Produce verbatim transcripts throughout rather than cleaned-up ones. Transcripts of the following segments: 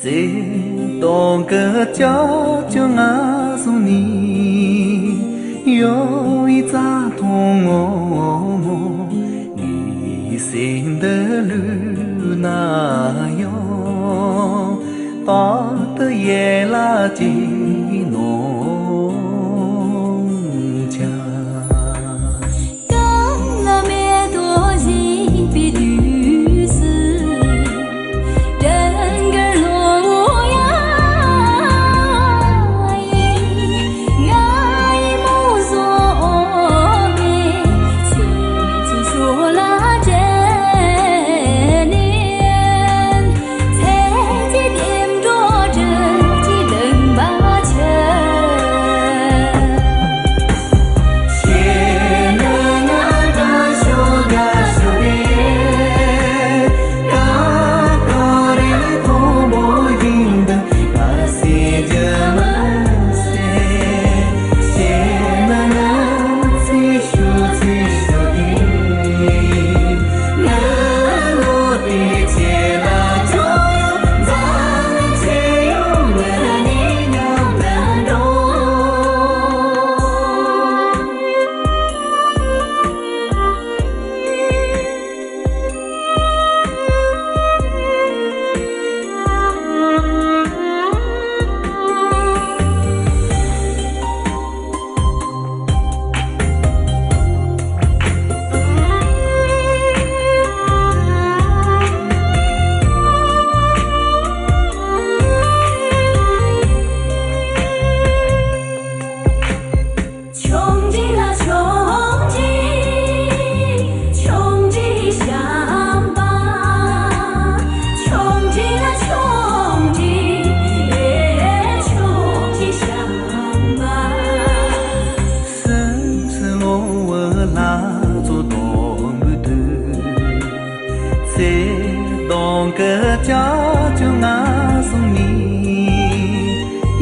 གདོང་གི་ལྕགས་ཀྱུ་ང་བཟུང་ནས། གཡོ་བའི་རྩྭ་ཐང་ངོ་མ། ངའི་སེམས་འདི་ལུས་ན་ཡང་། རྟག་ཏུ་ཡལ་ལ་སྐྱེས་ནོ།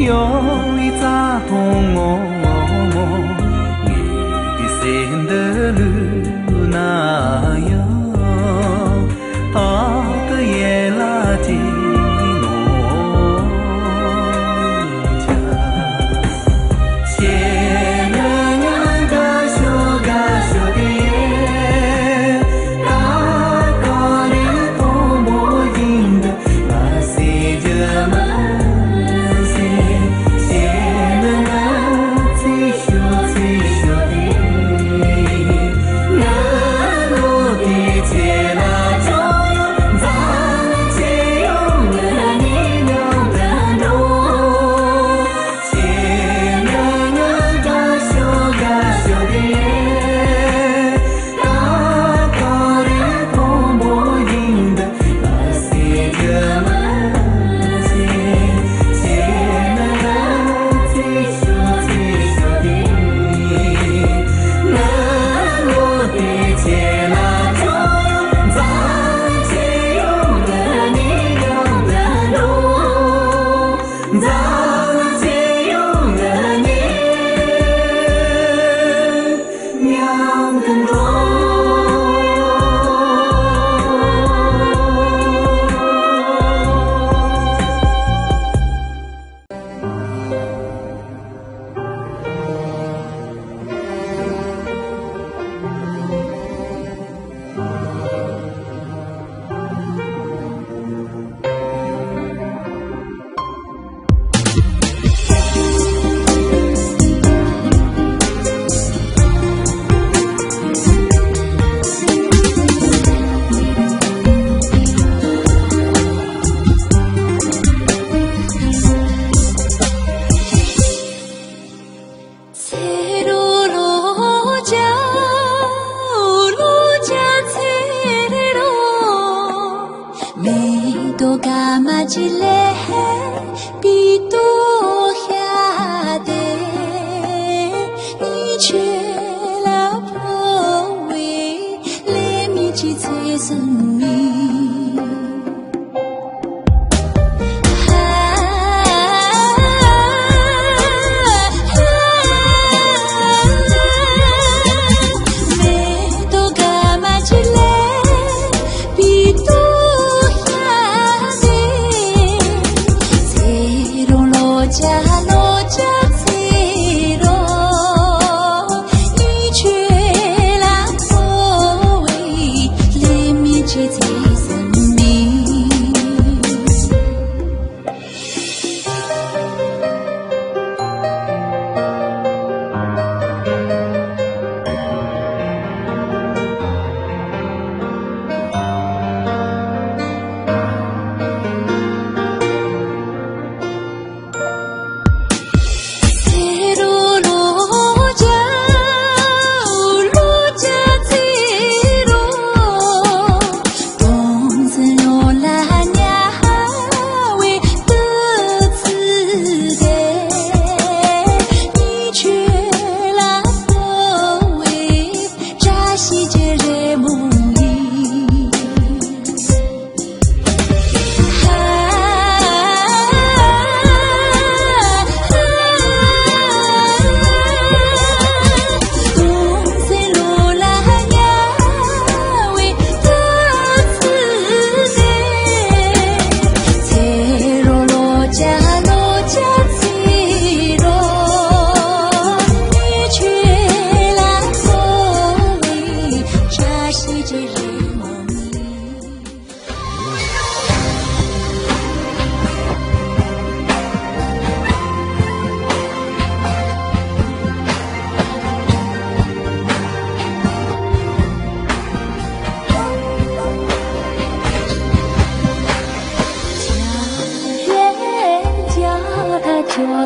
གཡོ་བའི་རྩྭ་ཐང་ངོ་མ། ངའི་སེམས་འདི་ལུས་ན་ཡང་། རྟག་ཏུ་ཡལ་ལ་སྐྱེས་ནོ།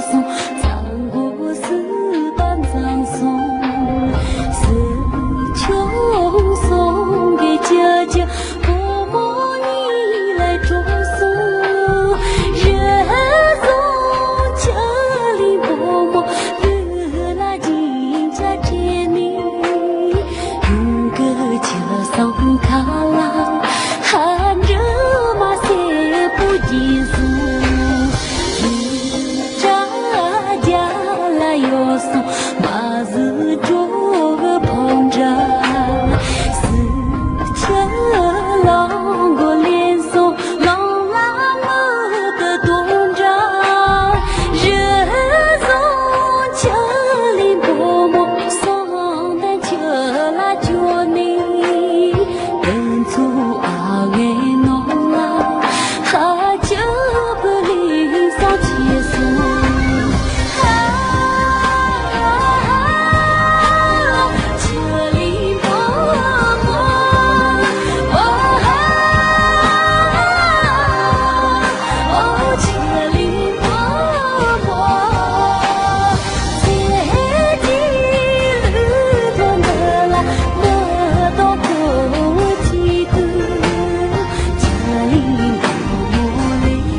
སོང་། གཙང་པོ་སྲིད་པ་འཛོམས་སོང་། སྲིད་ཆུང་སོང་གི་ཅི་ཅི་བུ་མོ་གཉིས་ལ་གྲོངས་སོང་། རི་བཟང་ཆུ་གླིང་བུ་མོ་ལུས་ལ་སྦྱིན་བྱ་སྤྲད་ནས། ཡུམ་གྱི་ཁྱི་སང་ཁ་ལ་ཧ་འདྲི་མ་སེར་པོ་སྦྱིན་སོང་། ཡུལ་གྲྭ་རྒྱ་ལ་ཡོད་སོང་། མ་གཟུགས་སྒྲོ་གི་ཕོ་འདྲ། སྲིད་ཆུ་ལ་མགོ་ལེན་སོང་། ལོང་ལ་མི་དུ་དོན་འདྲ། རི་བཟང་ཆུ་གླིང་བུ་མོ་སོང་དང་ཆུ་ལ་བྱོན་ནས། དེ་ཚོ་ཨ་ངའི་ནང་ལ་ཧ་ཅི་བུ་ལི་ས་ཆེ་སོང་། ཧ་ཧ་ཧ། ཆུ་གླིང་བུ་མོ། ཨོ་ཧ། ཨོ་ཆུ་གླིང་བུ་མོ། ཚེ་འདིའི་ལུས་སྟོབས་འདི་ལ་མི་ལྡོག་གོ་ཅི་དུས། ཆུ་གླིང་བུ་མོ་ལས།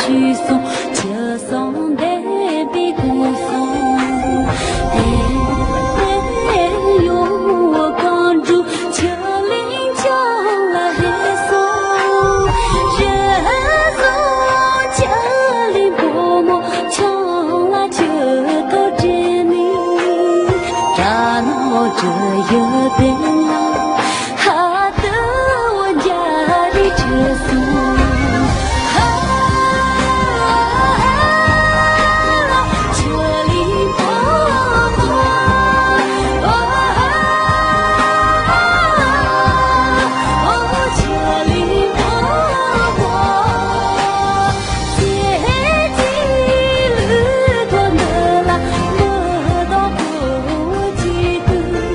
ཆུ་སོང་ལྡན་པའི་སྐུ་གསུང་། དེ་ཡོང་བ་གང་འགྲུབ་ཆུ་གླིང་བྱང་ལ་རེ་སོང་། རེ་སོང་ཆུ་གླིང་བུ་མོ་བྱང་ལ་ཆུ་ཐོག་དྲན་ནས། དགྲ་ནོར་དྲི་ཡི་སྟེང་ལ། ཧ་ཏུ་བོ་རྒྱ་རི་ཁྲི་སོང་། ཧ་ཧ་ཧ། ཆུ་གླིང་བུ་མོ། ཨོ་ཧ་ཧ། ཨོ་ཆུ་གླིང་བུ་མོ། ཚེ་འདིའི་ལུས་སྟོབས་འདི་ལ་མི་ལྡོག་གོ་ཅི་དུས།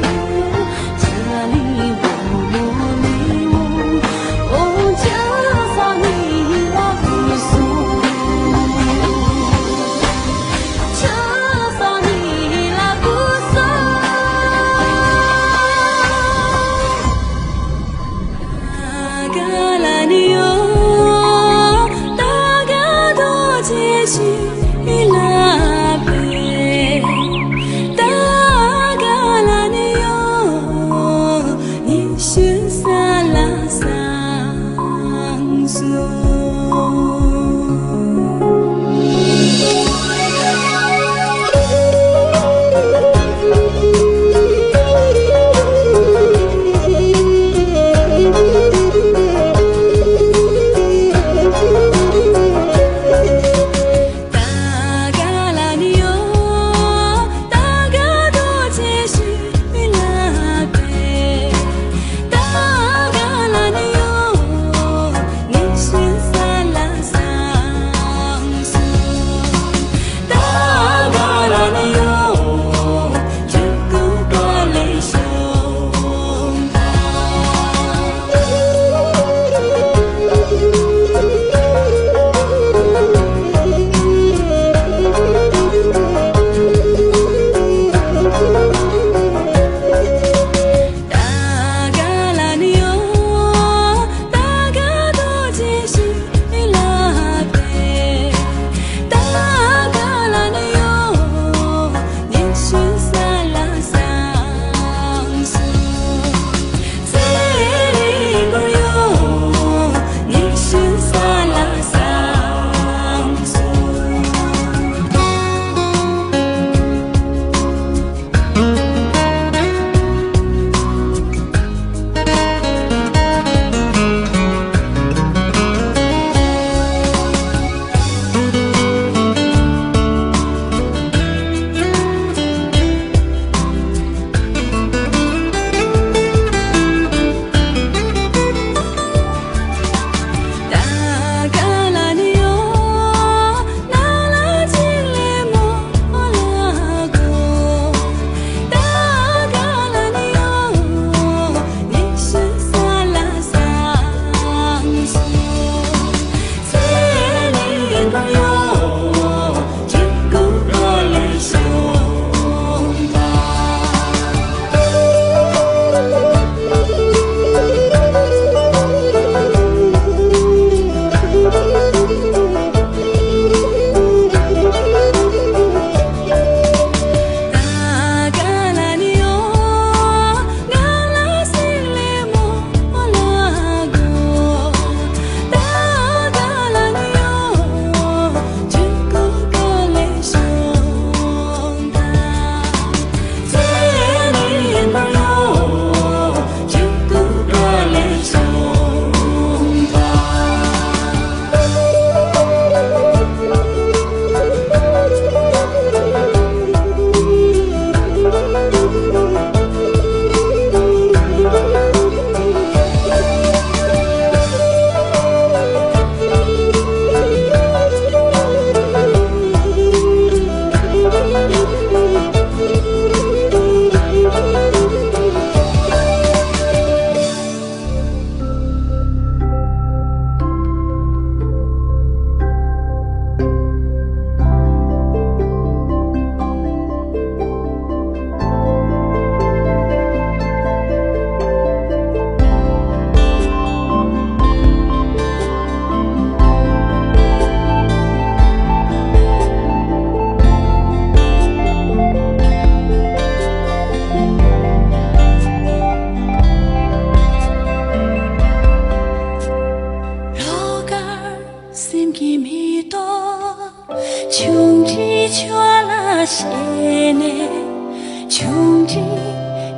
ཕྱོགས་ལ་ཞེན་ནས་ཆུང་འདྲིས་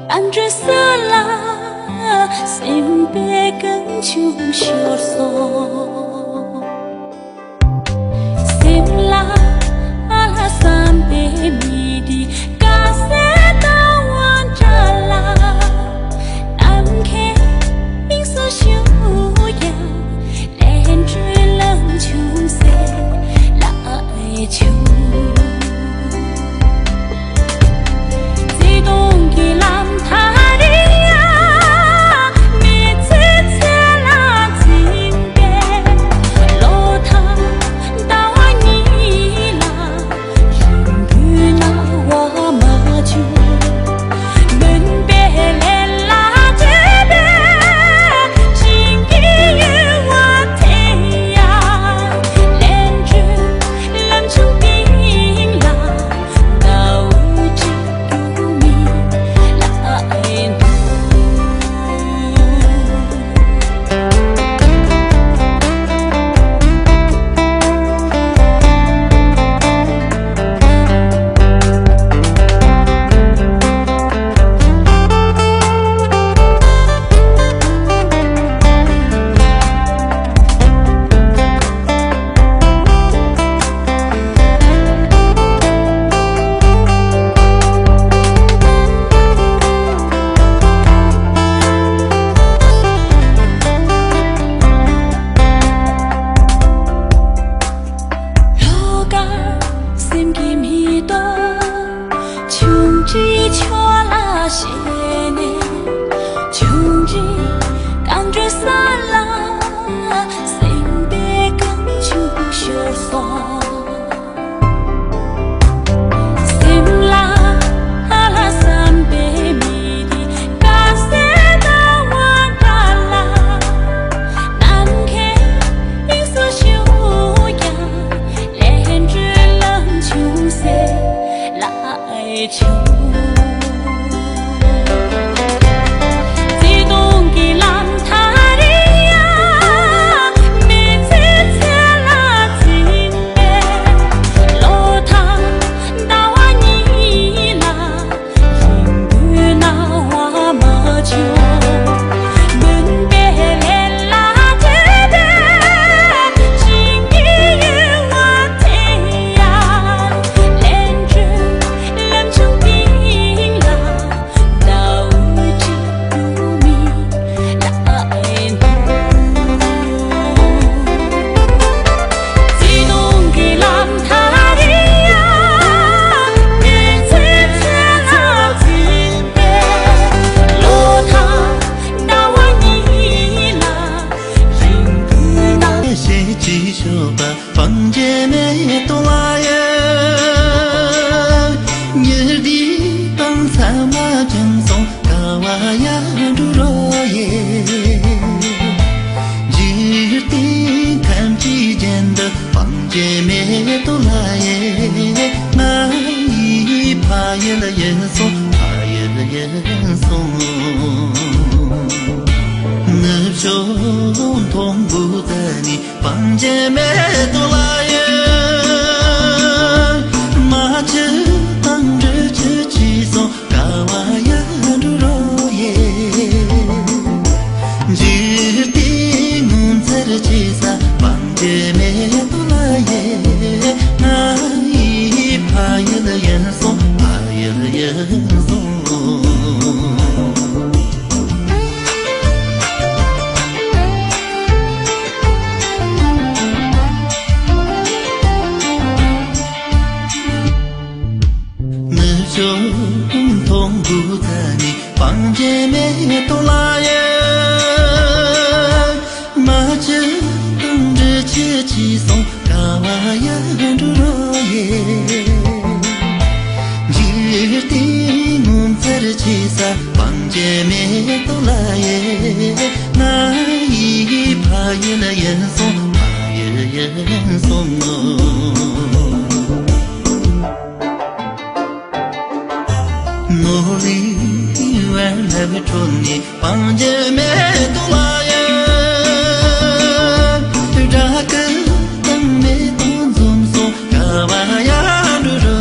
གཏམ་འདྲི་ས་ལ་སེམས་པའི་རྐང་ཆུང་ཤོར་སོང་། སེམས་ལ་ཨ་ལ་བསམ་པའི་མི་དེ་དཀའ་སེལ་ལྟ་བ་འདྲ་ལ། ནམ་མཁའི་དབྱིངས་སུ་བཞུགས་ཀྱང་ལས་འཕྲོ་ལམ་ཆུང་ཟེར་ལ། ཆུང་། བརྩེ་དུང་གི་ལམ་ཐག་རིང་ཡང་མི་ཚེ་ཚེ་ལ་འཛིན་པའི་བློ་ཐག་ཟླ་བ་གཉིས་ལ་རིང་པོའི་སྣང་བ་མ་བྱུང་། མུན་པའི་ལས་ལ་བྲེལ་བའི་བྱིན་གྱིས་གཡོ་བ་དེ་ཡང་ལས་འཕྲོ་ལམ་ཆུང་སྟེང་ལ་ཟླ་འོད་ཅིག་ཏུ་མི་ལ་ཨེ་འདུག་ལྷོ་ཁར་སེམས་ཀྱི་མེ་ཏོག་ཆུང་འདྲིས་ཕྱོགས་ལ་ཞེན་ནས་ཆུང་འདྲིས་གཏམ་འདྲི་ས་ལ་སེམས་པའི་རྐང་ཆུང་ཤོར་སོང་། སེམས་ལ་ཨ་ལ་བསམ་པའི་མི་དེ་དཀའ་སེལ་ལྟ་བ་འདྲ་ལ། ནམ་མཁའི་དབྱིངས་སུ་བཞུགས་ཀྱང་ལས་འཕྲོ་ལམ་ཆུང་ཟེར་ལ་ཆུང་། བརྩེ་དུང་གི་ལམ་ཐག་རིང་ཡང་མི་ཚེ་ཚེ་ལ་འཛིན་པའི་བློ་ཐག་ཟླ་བ་གཉིས་ལ་རིང་པོའི་སྣང་བ་མ་བྱུང་། མུན་པའི་ལས་ལ་བྲེལ་བའི་བྱིན་གྱིས་གཡོ་བ་དེ་ཡང་ལས་འཕྲོ་ལམ་ཆུང་སྟེང་ལ་ཟླ་འོད་ཅིག་ཏུ་མི་ལ་ཨེ་འདུག་བརྩེ་དུང་གི་ལམ་ཐག་རིང་ཡང་མི་ཚེ་ཚེ་ལ་འཛིན་པའི་བློ་ཐག་ཟླ་བ་གཉིས་ལ་རིང་པོའི་ནང་ཞེས་ཅི་ཞུ་བ། སྤང་བྱའི་མེ་ཏོག་ལ་ཡ། ཉི་ཟླའི་སྟེང་མཚན་མ་ཅན་སོང་དགའ་བ་ཡར་འགྲོ་རོགས་ཡེ། འཇིག་རྟེན་ཐམས་ཅད་ཀྱི་རྒྱན་དུ་སྤང་བྱའི་མེ་ཏོག་ལ་ཡ། ང་ཡི་ཕ་ཡུལ་ཡིན་སོང་ཕ་ཡུལ་ཡིན་སོང་། ནུབ་ཕྱོགས་མཐོན་པོ་དེ་ནས། སྤང་བྱའི་མེ་ཏོག་ལ་ཡ། མ་ཆུ་དང་འབྲི་ཆུ་ཆེ་སོང་དགའ་བ་ཡར་འགྲོ་རོགས་ཡེ། འཇིག་རྟེན་ངོ་མཚར་ཆེ་ས་སྤང་བྱའི་མེ་ཏོག་ལ་ཡ། ང་ཡི་ཕ་ཡུལ་ཡིན་སོང་ཕ་ཡུལ་ཡིན་སོང་། ནུབ་ཕྱོགས་མཐོན་པོ་དེ་ནས་སྤང་བྱའི་མེ་ཏོག་ལ་ཡ། མ་ཆུ་དང་འབྲི་ཆུ་ཆེ་སོང་དགའ་བ་ཡར་འགྲོ་རོགས་ཡེ། འཇིག་རྟེན་ངོ་མཚར་ཆེ་ས་སྤང་བྱའི་མེ་ཏོག་ལ་ཡ། ང་ཡི་ཕ་ཡུལ་ཡིན་སོང་ཕ་ཡུལ་ཡིན་སོང་། ནོར་ལུག་བར་ལ་བྲོས་ནས་སྤང་བྱའི་མེ་ཏོག་ལ་ཡ། སྦྲ་གི་དང་མེ་ཏོག་འཛོམས་སོང་དགའ་བ་ཡར་འགྲོ་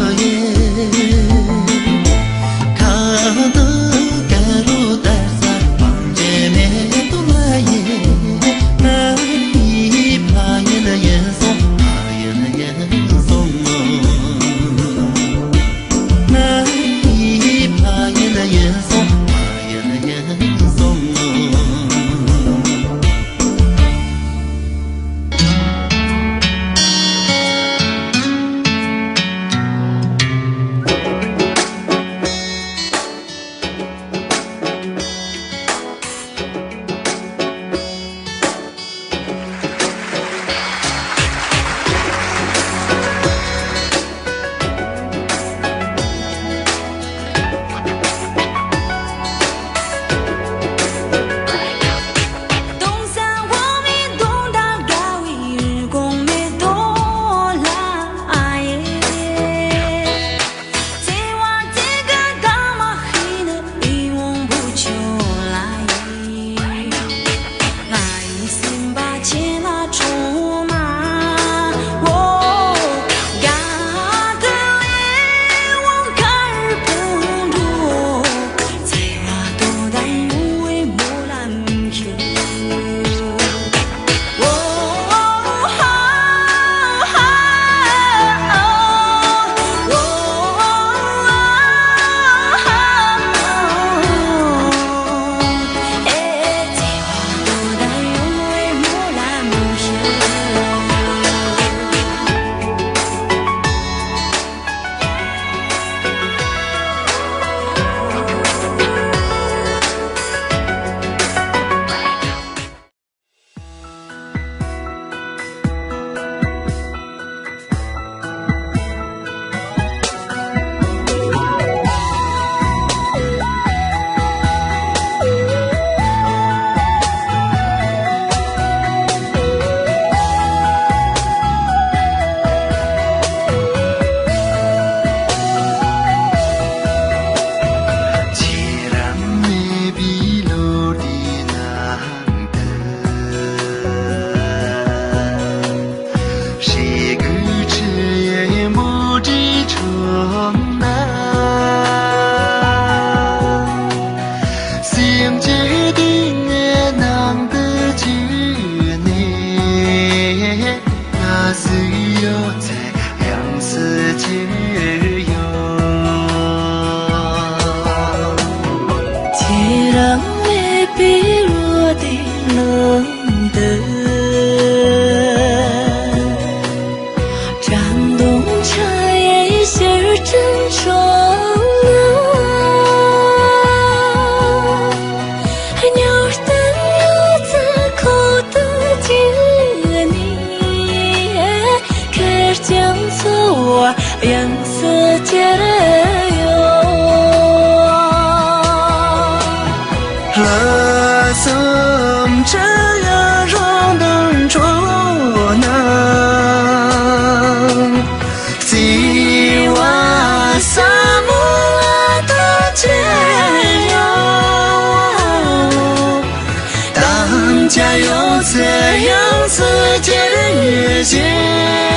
ཁྱེད་རང་ཡོད་ཞེས།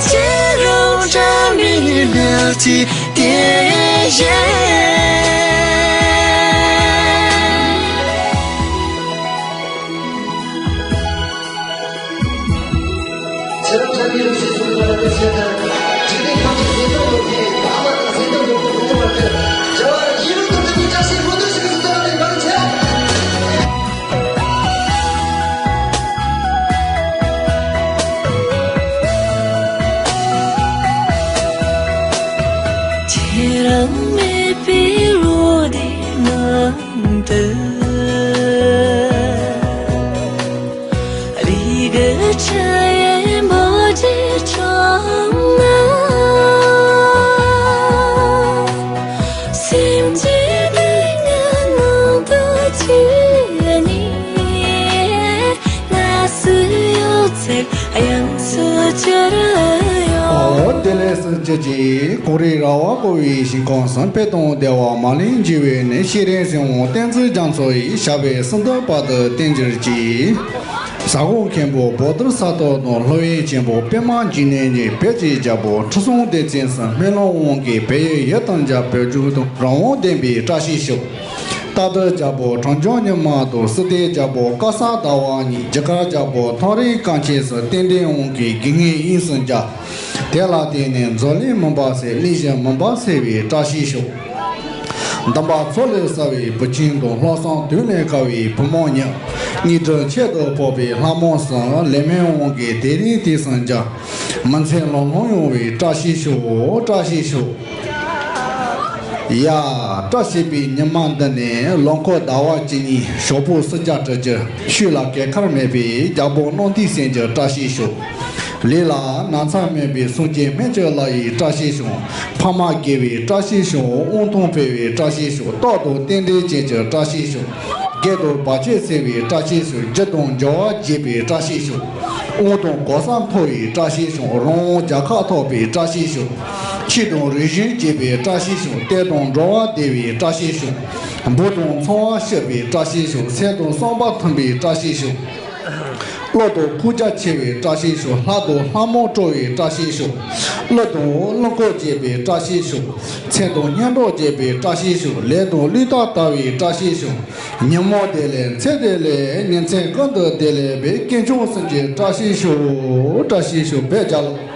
ཁྱེད་རང་འདྲ་མི་ལགས་ཀྱི་དེ་ཡང་། ཁྱེད་རང་འདྲ་མི་ལགས་ཀྱི་སུ་ལ་ལ་ཏེ་ཤེས་དང་། འཇིག་རྟེན་ཁམས་ཀྱི་ཟིན་ཐོ་འདོད་མཁན་བག་མ་དང་ཟིན་ཐོ་འདོད་མཁན་ཀུན་ཏུ་མ་སྤྲད། རྒྱལ་བ་ཡིད་བློ་ཐོབ་ཐུབ་པའི་བཀྲ་ཤིས་སྨོན་འདུན་ཞུ་གི་ཟེར་ཏེ་ལ་ལས་མར་ཆེ། ཁྱེད་རང་མེད་པའི་ལོ་འདིའི་ནང་དུ། རིག་གི་ཆུ་ཡི་འབོད་སྒྲའི་ཁྲོད་ན། སེམས་ཀྱི་གདེང་ངང་དུ་ཁྱེད་ཉིད་ན་སུ་ཡོད་ཚད་དབྱངས་སུ་གྱུར་ཡོད། ཨོ། དེ་ལས་སུ་ཅི་ཅི་གངས་རི་ར་བ་བསྐོར་བའི་ཞིང་ཁམས་སུ། འཕེལ་དང་བདེ་བ་མ་ལུས་འབྱུང་བའི་གནས། ཤེས་རིག་སེམས་དབང་བསྟན་འཛིན་རྒྱ་མཚོ་ཡི། ཞབས་པད་སྲིད་མཐའི་བར་དུ་བརྟན་གྱུར་ཅིག། ས་འོག་མཁན་པོ་བོ་དྷི་ས་ཏྭ་དང་། ལྷོ་ཡི་མཁན་པོ་པདྨ་འབྱུང་གནས་གཉིས། བོད་ཀྱི་རྒྱལ་པོ་ཁྲི་སྲོང་ལྡེ་བཙན་སྲས། སྨོན་ལམ་དབང་གིས་བོད་ཡུལ་ཡིད་དང་འཇགས། བོད་ལྗོངས་དང་རང་དབང་ལྡན་པའི་བཀྲ་ཤིས་ཤོག། རྟ་དྲེལ་རྒྱལ་པོ་གྲང་འགྱུར་ཉི་མ་དང་། སྲིད་ལྡན་རྒྱལ་པོ་སྐལ་བཟང་ཟླ་བ་གཉིས། རྒྱུ་སྐར་རྒྱལ་པོ་ཐང་རིང་སྐར་ཆེན་སྲིད། རྟེན་འབྲེལ་དབང་གིས་དགེ་བསྙེན་དབྱིངས་སུ་འཇགས། དེ་ལ་བརྟེན་ནས་འཛམ་གླིང་མུན་པ་སེལ། གླིང་བཞི་མུན་པ་སེལ་བའི་བཀྲ་ཤིས་ཤོག། འདུན་པ་མཚོ་ལས་གསལ་བའི་བུ་ཆུང་དང་། ལྷག་བསམ་དུས་ལས་དཀར་བའི་བུ་མོ་གཉིས། སྙིང་རུས་ཁྱད་དུ་འཕགས་པའི་ལྷ་མོ་གསུམ། ལེགས་སྨོན་དབང་གིས་དེ་རིང་དུས་སུ་འཇགས། མི་ཚེ་ལམ་ལྷོང་ཡོང་བའི་བཀྲ་ཤིས་ཤོག། བཀྲ་ཤིས་ཤོག། ཡ། བཀྲ་ཤིས་པའི་ཉི་མ་འདི་ནི་ལོ་འཁོར་ཟླ་བ་གཅིག་གཉིས། ཞོགས་པ་སུམ་བརྒྱ་དྲུག་ཅུ། ཤུལ་ལ་གོས་དཀར་མེད་པའི་རྒྱལ་པོ་རྣམ་ཐོས་སེང་གེའི་བཀྲ་ཤིས་ཤོག། ལུས་ལ་ན་ཚ་མེད་པའི་སངས་རྒྱས་སྨན་གྱི་བླ་ཡི་བཀྲ་ཤིས་ཤོག། ཕ་མ་དགེ་བའི་བཀྲ་ཤིས་ཤོག། དབང་ཐང་འཕེལ་བའི་བཀྲ་ཤིས་ཤོག། རྟག་ཏུ་རྟེན་འབྲེལ་ཅན་གྱི་བཀྲ་ཤིས་ཤོག། བགེགས་དང་བར་ཆད་སེལ་བའི་བཀྲ་ཤིས་ཤོག། རྒྱུ་དང་འབྱོར་བ་རྒྱས་པའི་བཀྲ་ཤིས་ཤོག། དབང་དང་གོ་ས་མཐོ་བའི་བཀྲ་ཤིས་ཤོག། རང་དབང་རྒྱལ་ཁ་ཐོབ་པའི་བཀྲ་ཤིས་ཤོག། ཆོས་དང་རིག་གཞུང་རྒྱས་པའི་བཀྲ་ཤིས་ཤོག། གཏེར་དང་འབྲེལ་བ་བདེ་བའི་བཀྲ་ཤིས་ཤོག། འབུ་དང་ཚོང་བ་སྐྱིད་པའི་བཀྲ་ཤིས་ཤོག། སེམས་དང་བསམ་པ་མཐུན་པའི་བཀྲ་ཤིས་ཤོག། བློ་དང་ཕུགས་རྒྱ་ཆེ་བའི་བཀྲ་ཤིས་ཤོག། ལྷ་དང་ལྷ་མོ་སྤྲོ་བའི་བཀྲ་ཤིས་ཤོག། ཀླུ་དང་ཀླུ་འཁོར་རྒྱས་པའི་བཀྲ་ཤིས་ཤོག། མཚན་དང་སྙན་གྲགས་རྒྱས་པའི་བཀྲ་ཤིས་ཤོག། ལས་དང་གླུད་ཐག་དར་བའི་བཀྲ་ཤིས་ཤོག། ཉིན་མོ་བདེ་ལེགས། མཚན་བདེ་ལེགས། ཉིན་མཚན་ཀུན་ཏུ་བདེ་ལེགས་པའི་དཀོན་མཆོག་གསུམ་གྱི་བཀྲ་ཤིས་ཤོག། བཀྲ་ཤིས་ཤོག། བོད་རྒྱལ་ལོ།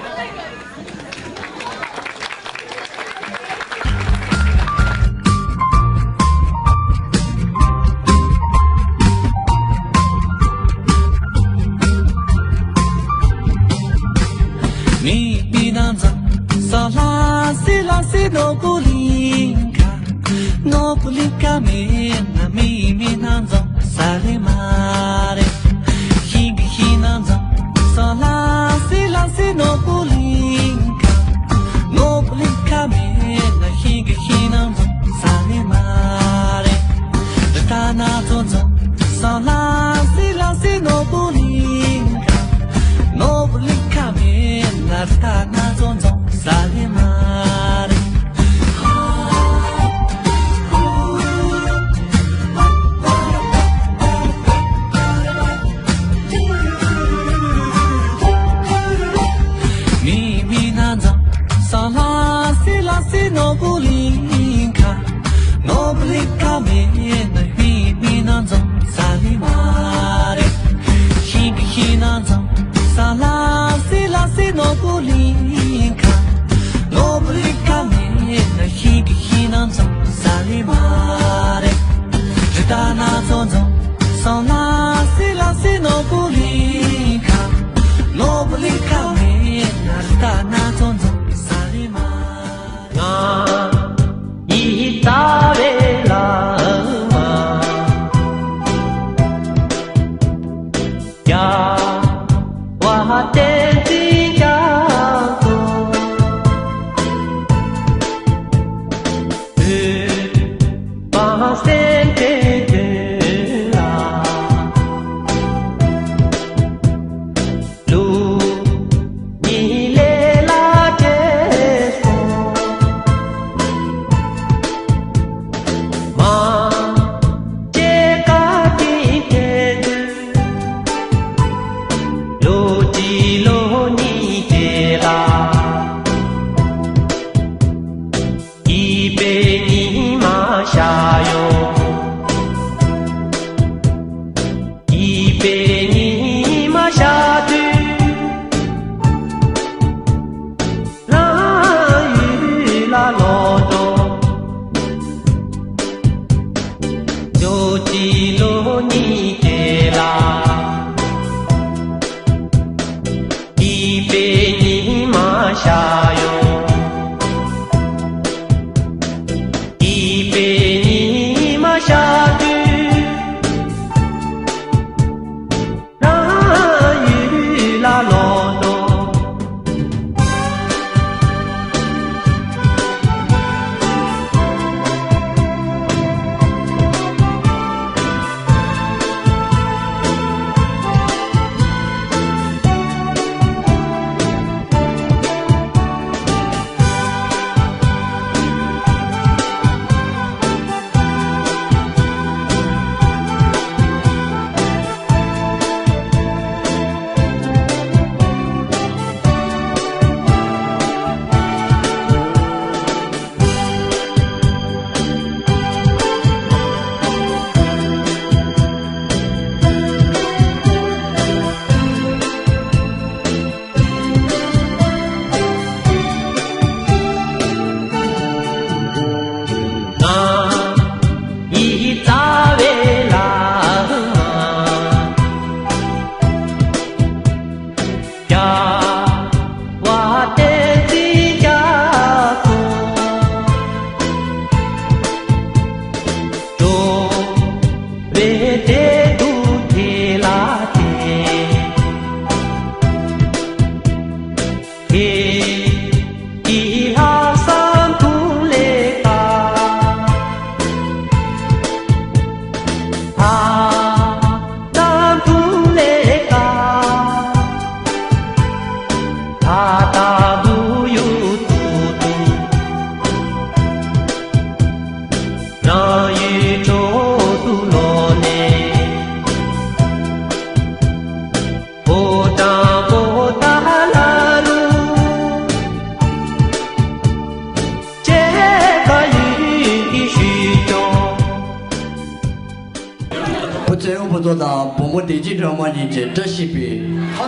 སྲས་དབང་ཕུན་ཚོགས་དང་བུ་མོ་བདེ་སྐྱིད་སྒྲོལ་མ་གཉིས་ཀྱི་བཀྲ་ཤིས་པའི་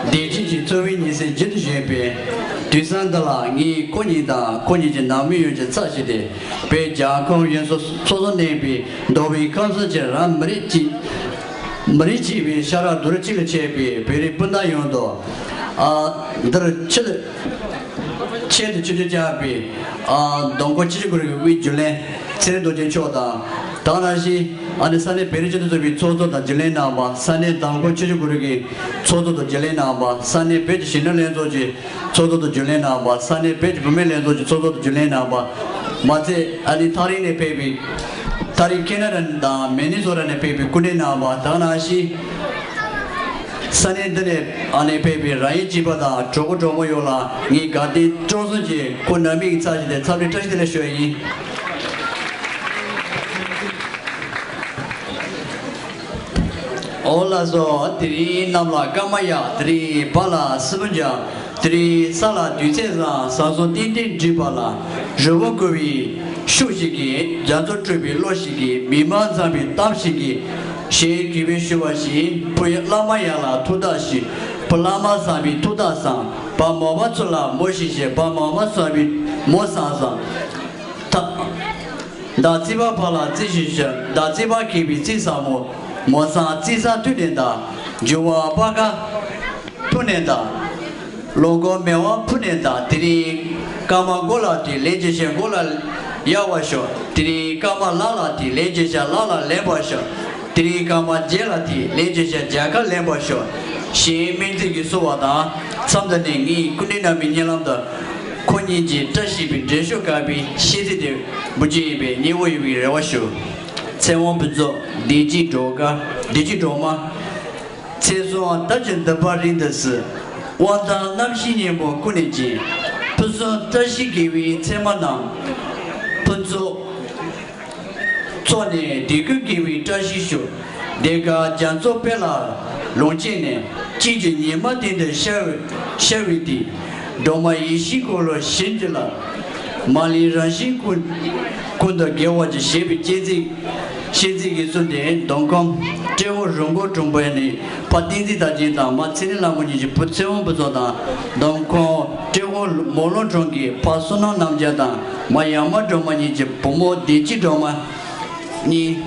བདེ་སྐྱིད་ཀྱི་འཚོ་བའི་ཉིན་སྲིབ་མཇུག་ཏུ་བཞག་པའི་དུས་བཟང་འདི་ལ། ངས་ཁོ་གཉིས་དང་ཁོ་གཉིས་ཀྱི་ནང་མི་ཡོངས་ཀྱི་ཚབ་ཞུས་ཏེ། བོད་རྒྱལ་ཁབ་ཡོངས་སུ་ཚོགས་བསོད་ནམས་པའི་མདོ་དབུས་ཁམས་གསུམ་གྱི་རང་མི་རིགས་གཅིག་མི་རིགས་གཅིག་པའི་ཤ་ཁྲག་རྡོ་རིང་གཅིག་ལ་ཆགས་པའི་བོད་རིགས་སྤུན་ཟླ་ཡོངས་དང་། ཨ། འདིར་ཆེད་ཆེད་དུ་ཆིབས་བསྒྱུར་བཅར་བའི། ཨ། མདོ་ཁམས་ཆུ་བཞི་སྒང་དྲུག་གི་དབུས་རྒྱུན་ལས་ཚེ་རིང་རྡོ་རྗེ་མཆོག་དང་། དེ་ནང་བཞིན་ཨ་ནི་ས་གནས་བོད་རིགས་སྤྱི་མཐུན་ཚོགས་པའི་ཚོགས་གཙོ་དང་རྒྱུན་ལས་རྣམ་པ། ས་གནས་མདོ་ཁམས་ཆུ་བཞི་སྒང་དྲུག་གི་ཚོགས་གཙོ་དང་རྒྱུན་ལས་རྣམ་པ། ས་གནས་བོད་ཀྱི་གཞོན་ནུ་ལྷན་ཚོགས་ཀྱི་ཚོགས་གཙོ་དང་རྒྱུན་ལས་རྣམ་པ། ས་གནས་བོད་ཀྱི་བུད་མེད་ལྷན་ཚོགས་ཀྱི་ཚོགས་གཙོ་དང་རྒྱུན་ལས་རྣམ་པ། མ་ཚད་ཨ་ནི་ཐག་རིང་ནས་ཕེབས་པའི། ཐག་རིང་ཁེ་ན་ཌ་དང་མི་ནི་སོ་ཊ་ནས་ཕེབས་པའི་སྐུ་མགྲོན་རྣམ་པ། དེ་ནང་བཞིན་ས་གནས་འདི་ནས་ཨ་ནི་ཕེབས་པའི་རང་ཡུལ་གཅིག་པ་དང་གྲོགས་པོ་གྲོགས་མོ་ཡོངས་ལ་ངས་དགའ་ལྡན་སྤྲོ་གསུམ་གྱིས་ཁོང་རྣམ་པའི་ཚབ་ཞུས་ཏེ་འཚམས་འདྲི་བཀྲ་ཤིས་བདེ་ལེགས་ཞུ་བ་ཡིན། འོ་ལགས་སོ། དེ་རིང་གནམ་ལ་སྐར་མ་ཡག་དེ་རིང་བལ་ལ་སྲིན་པོ་འཇགས། དེ་རིང་ས་ལ་དུས་ཚོད་བཟང་། བཟང་བཟང་ཏན་ཏན་འགྲིག་པ་ལ། རི་བོ་བརྐོས་པའི་ཤུགས་ཤིག་གིས། རྒྱ་མཚོ་སྤྲུལ་པའི་བློ་ཞིག་གིས། མི་མང་བཟང་པོའི་གཏམ་ཞིག་གིས། གཞན་གུས་པས་ཞུ་བ་བཞིན། བུ་ཡི་བླ་མ་ཡར་ལ་ཐུགས་ཐག་བཞེས། བུ་བླ་མ་བཟང་པོའི་ཐུགས་ཐག་བཟང་། བུ་མོ་པ་ཚོ་ལ་མོ་ཞེས་བྱ། བུ་མོ་པ་བཟང་པོའི་མོ་བཟང་བཟང་། ད། མདའ་རྩེད་པ་བར་ལ་རྩེ་ཞིང་བྱ། མདའ་རྩེད་པ་མཁས་པའི་རྩེ་ཟབ་མོ། མོ་བཟང་རྩེ་ཟབ་ཐུགས་ནས་བདའ། འགྱུར་བ་སྤར་ཁ་ཐུགས་ནས་བདའ། ལོ་འཁོར་མེ་དབལ་ཕུག་ནས་བདའ། དེ་རིང་སྐར་མ་མགོ་ལ་བྲིས། ལན་གཅིག་བྱས་མགོ་ལ་གཡར་བར་ཤོག་དེ་རིང་སྐར་མ་ལག་ལ་བྲིས། ལན་གཅིག་བྱས་ལག་ལ་ལེན་པར་ཤོག་དེ་རིང་སྐར་མ་རྗེས་ལ་བྲིས། ལན་གཅིག་བྱས་རྒྱབ་ཁར་ལེན་པར་ཤོག་གཞན་སྨོན་ཚིག་གིས་བསུ་བ་དང་། མཚམས་འདི་ནས་ངའི་སྐུ་མགྲོན་རྣམ་པའི་སྙན་ལམ་དང་། ཁོ་གཉིས་ཀྱི་བཀྲ་ཤིས་པའི་འགྲེལ་བཤད་བཀའ་པོད་ཤེས་ཚད་དེ་འབུལ་རྒྱུ་ཡིན་པས་མཉེས་པོ་ཡོང་བའི་རེ་བ་ཞུ། ཚེ་དབང་ཕུན་ཚོགས། བདེ་སྐྱིད་སྒྲོལ་དཀར། བདེ་སྐྱིད་སྒྲོལ་མ། ཚེ་བཟང་ལྟར་གྱི་འདུན་པ་རིང་དུ་གཟིགས། དབང་ཐང་རྣམ་བཞིའི་སྙིང་པོ་ཀུན་ནས་བརྒྱན། ཕུན་སུམ་བཀྲ་ཤིས་དགེ་བའི་མཚན་མ་རྣམས། ཕུན་ཚོགས་ཚོགས་ནས་བདེ་ཀུན་དགེ་བའི་བཀྲ་ཤིས་ཤོག་དེ་ཀ་རྒྱ་མཚོ་དཔལ་ལ་ལོངས་སྤྱད་ནས། དཔྱིད་ཀྱི་ཉི་མ་སྟེང་དུ་ཤར་ཤར་བའི་དུས། སྒྲོལ་མ་ཡེ་ཤེས་འཁོར་ལོ་བཞི་འདི་ལ། མ་ལུས་རང་བཞིན་ཀུན་ཀུན་ཏུ་དགེ་བ་ཅིག་ཞེས་པའི་གཅེས་འཛིན་གཤིན་རྗེ་གི་གསུང་དེ་མདོ་ཁམས་ཏྲེ་ཧོར་རོང་འགོ་གྲོང་པའི་ནི་ཕ་བསྟན་འཛིན་དར་རྒྱས་དང་མ་ཚེ་རིང་ལྷ་མོ་གཉིས་ཀྱི་བུ་ཚེ་དབང་ཕུན་ཚོགས་དང་། མདོ་ཁམས་ཏྲེ་ཧོར་མོ་ལུང་གྲོང་གི་ཕ་བསོད་ནམས་རྣམ་རྒྱལ་དང་མ་ཡ་མ་སྒྲོལ་མ་གཉིས་ཀྱི་བུ་མོ་བདེ་སྐྱིད་སྒྲོལ་མ་གཉིས།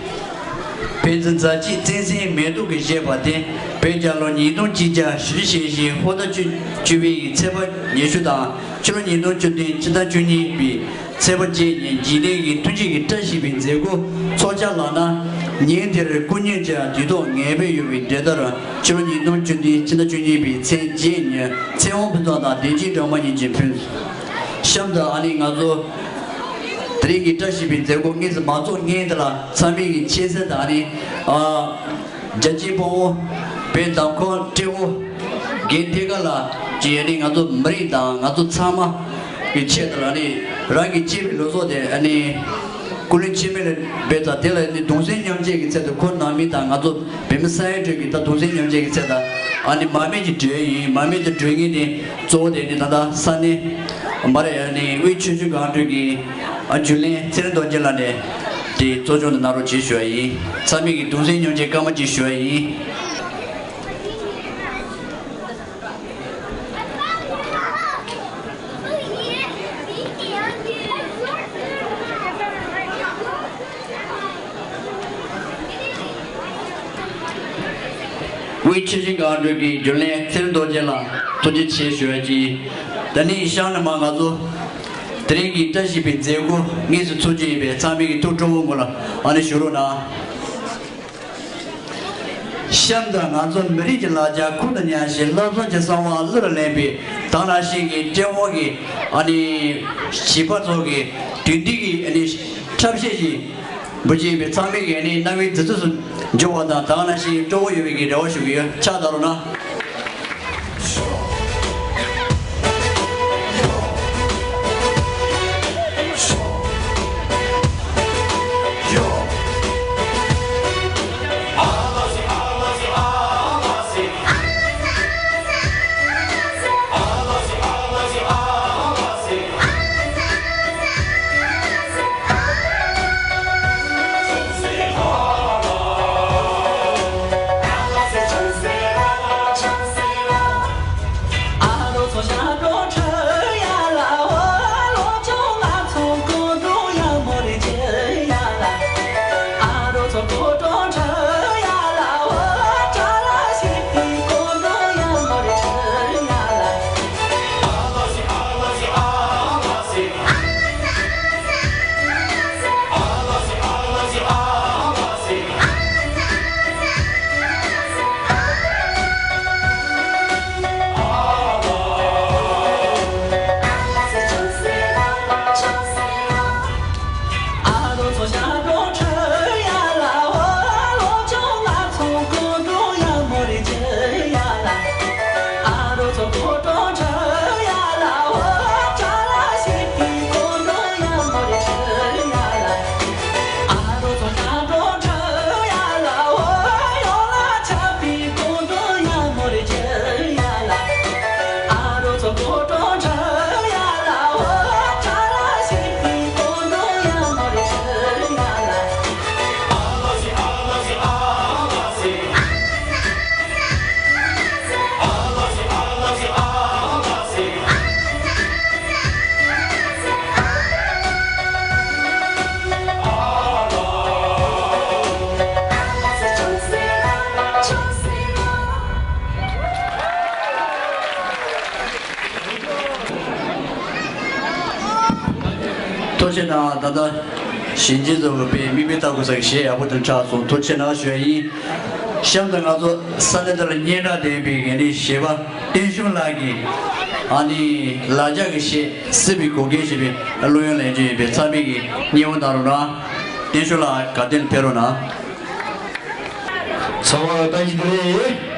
བོད་ཟླ་མཛའ་བརྩེ་བཙན་གསལ་མེ་ཏོག་གིས་བཞད་པ་སྟེ། བོད་རྒྱལ་ལོ་ཉིས་སྟོང་གཅིག་བརྒྱ་བཞི་བཅུ་ཞེ་བཞི་ཧོར་ཟླ་བཅུ་བཅུ་པའི་ཚེས་པ་ཉི་ཤུ་དང་། ཕྱི་ལོ་ཉིས་སྟོང་བཅུ་བདུན་ཕྱི་ཟླ་བཅུ་གཉིས་པའི་ཚེས་པ་བརྒྱད་ཉིན་འཇིག་རྟེན་གྱི་ཐུགས་རྗེ་གི་བཀྲ་ཤིས་པའི་མཛད་སྒོ་འཚོགས་འཆར་ལགས་ན། ཉིན་དེར་སྐུ་ཉིད་ཀྱང་དུས་ཐོག་ངེས་པར་ཡོང་བའི་འབྲེལ་ཟླར། ཕྱི་ལོ་ཉིས་སྟོང་བཅུ་བདུན་ཕྱི་ཟླ་བཅུ་གཉིས་པའི་ཚེས་བརྒྱད་ཉིན་ཚེ་དབང་ཕུན་ཚོགས་དང་བདེ་སྐྱིད་སྒྲོལ་མ་གཉིས་ཀྱི་ཕུན། གཤམ་དུ་ཨ་ནི་ང་ཚོ་དེ་རིང་གི་བཀྲ་ཤིས་པའི་མཛད་སྒོ་དངོས་སུ་མ་འཚོགས་སྔོན་དེ་ལ་ཚང་མས་ཀྱི་ཆེད་གསལ་དང་ནི། ཨ། རྒྱལ་གཅེས་དཔའ་བོ་བོད་མདོ་ཁམས་ཏྲེ་ཧོར་རྒན་ཐེ་ཀ་ལགས་ཀྱིས་ནི་ང་ཚོ་མི་རིགས་དང་ང་ཚོ་ཚང་མ་གི་ཆེད་དུ་ལ་ནི་རང་གི་གཅེས་པའི་ལུས་སྲོག་དེ་ནི་སྐུ་ལུས་མཆི་མ་ལ་འབུལ་དང་། དེ་ལ་ནི་གདུང་སེམས་མཉམ་སྐྱེད་ཀྱི་ཚུལ་དུ་ཁོང་རྣམ་པ་དང་ང་ཚོ་བོད་མི་ས་ཡ་དྲུག་གི་ད་གདུང་སེམས་མཉམ་སྐྱེད་ཀྱི་ཚུལ་དུ་ཨ་ནི་མར་མེ་གི་སྒྲོན་ཡིན། མར་མེ་དེ་སྒྲོན་མཁན་དེ་གཙོ་བོ་དེ་ནི་ད་ལྟ་ས་གནས་མ་རེད། ཨ་ནི་དབུས་ཆུ་བཞི་སྒང་དྲུག་གི་ཨ་རྒྱུན་ལས་ཚེ་རིང་རྡོ་རྗེ་ལགས་ནས་དེ་གཙོ་སྐྱོང་དུ་གནང་རོགས་བྱེད་ཞུ་བ་ཡིན། ཚང་མས་ཀྱི་གདུང་སེམས་མཉམ་སྐྱེད་སྐར་མ་གཅིག་ཞུ་བ་ཡིན། དབུས་ཆུ་བཞི་སྒང་དྲུག་གི་རྒྱུན་ལས་ཚེ་རིང་རྡོ་རྗེ་ལགས་ཐུགས་རྗེ་ཆེ་ཞུ་བ་གྱིས། ད་ནི་གཤམ་ནས་མར་ང་ཚོ་དེ་རིང་གི་བཀྲ་ཤིས་པའི་མཛད་སྒོ་དངོས་སུ་ཚོགས་རྒྱུ་ཡིན་པས་ཚང་མས་ཀྱི་ཐུགས་སྤྲོ་བོ་ངོ་ལ་ཨ་ནི་ཞུ་རོགས་གནང་། གཤམ་དུ་ང་ཚོ་མི་རིགས་ཀྱི་ལ་རྒྱ་ཁོང་དུ་མཉམ་ཞིང་བསླབ་བྱ་གི་གསང་བ་གླུ་རུ་ལེན་པའི་དེ་ནང་བཞིན་གྱི་ཏྲེ་ཧོར་གྱི་ཨ་ནི་བྱིས་པ་ཚོ་གི་དུས་འདི་གི་ཨ་ནི་འཁྲབ་གཞས་ཤིག་འབུལ་གྱི་ཡིན་པས་ཚང་མས་ཀྱི་ཨ་ནི་རྣ་བའི་རྫི་ཚུལ་སུ་འཇུག་པ་དང་། དེ་ནང་བཞིན་སྤྲོ་བོ་ཡོད་པའི་གི་རེ་བ་ཞུ་གི་ཡོད། ཕྱག་བརྡབ་རོགས་གནང་། ཆེ་ན་ད་ལྟ་ཞིང་ཆེན་ཚོགས་པའི་དམིགས་འབེན་ལྟ་དགོས་ས་གི་གཞས་ཡག་པོ་དེ་འཁྲབ་སོང་། ཐུགས་རྗེ་ཆེ་གནང་ཞུ་ཡ་ཡིན། གཤམ་དུ་ང་ཚོ་ས་གནས་འདི་ལ་སྙན་གྲགས་ལྡན་པའི་ངེད་ནི་གཞས་པ་བསྟན་ཤུགས་ལགས་ཀྱིས་ཨ་ནི་ལ་རྒྱ་གི་གཞས་སྲིད་པའི་གོ་སྐལ་ཞེས་པའི་གླུ་དབྱངས་ལེན་རྒྱུ་ཡིན་པས་ཚང་མས་ཀྱིས་མཉེས་པོ་གནང་རོགས་གནང་། བསྟན་ཤུགས་ལགས་ག་དེ་ལ་ཕེབས་རོགས་གནང་། ཚང་མ་ལ་བཀྲ་ཤིས་བདེ་ལེགས།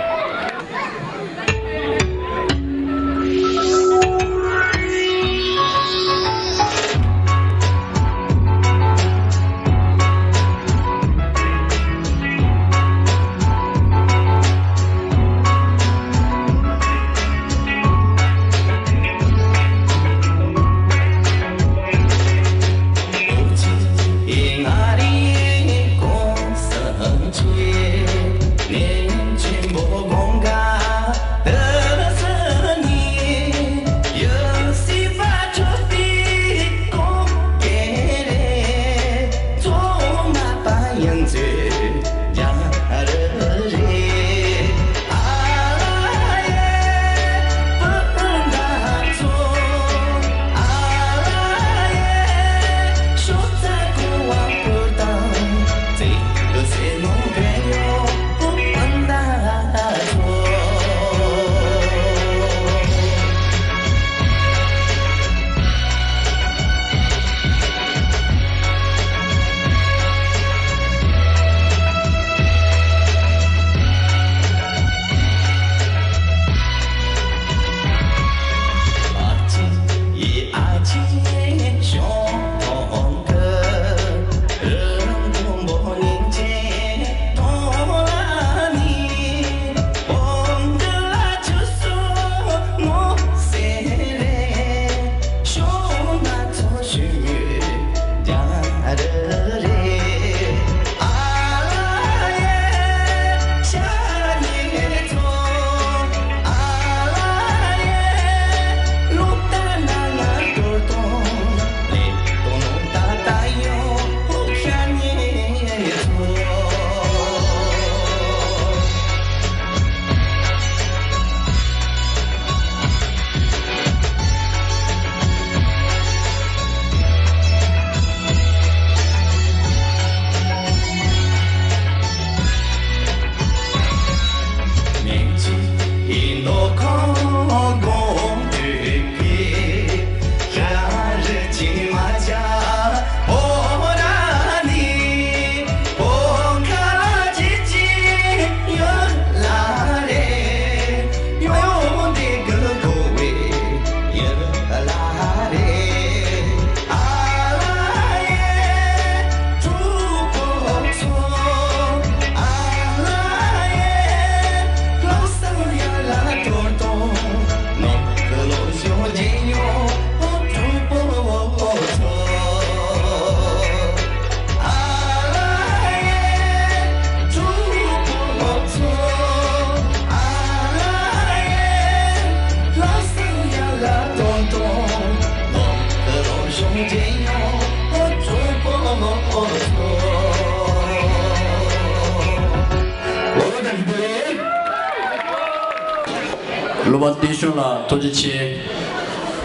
གླུ་པ་བསྟན་ཤུགས་ལགས་ཐུགས་རྗེ་ཆེ།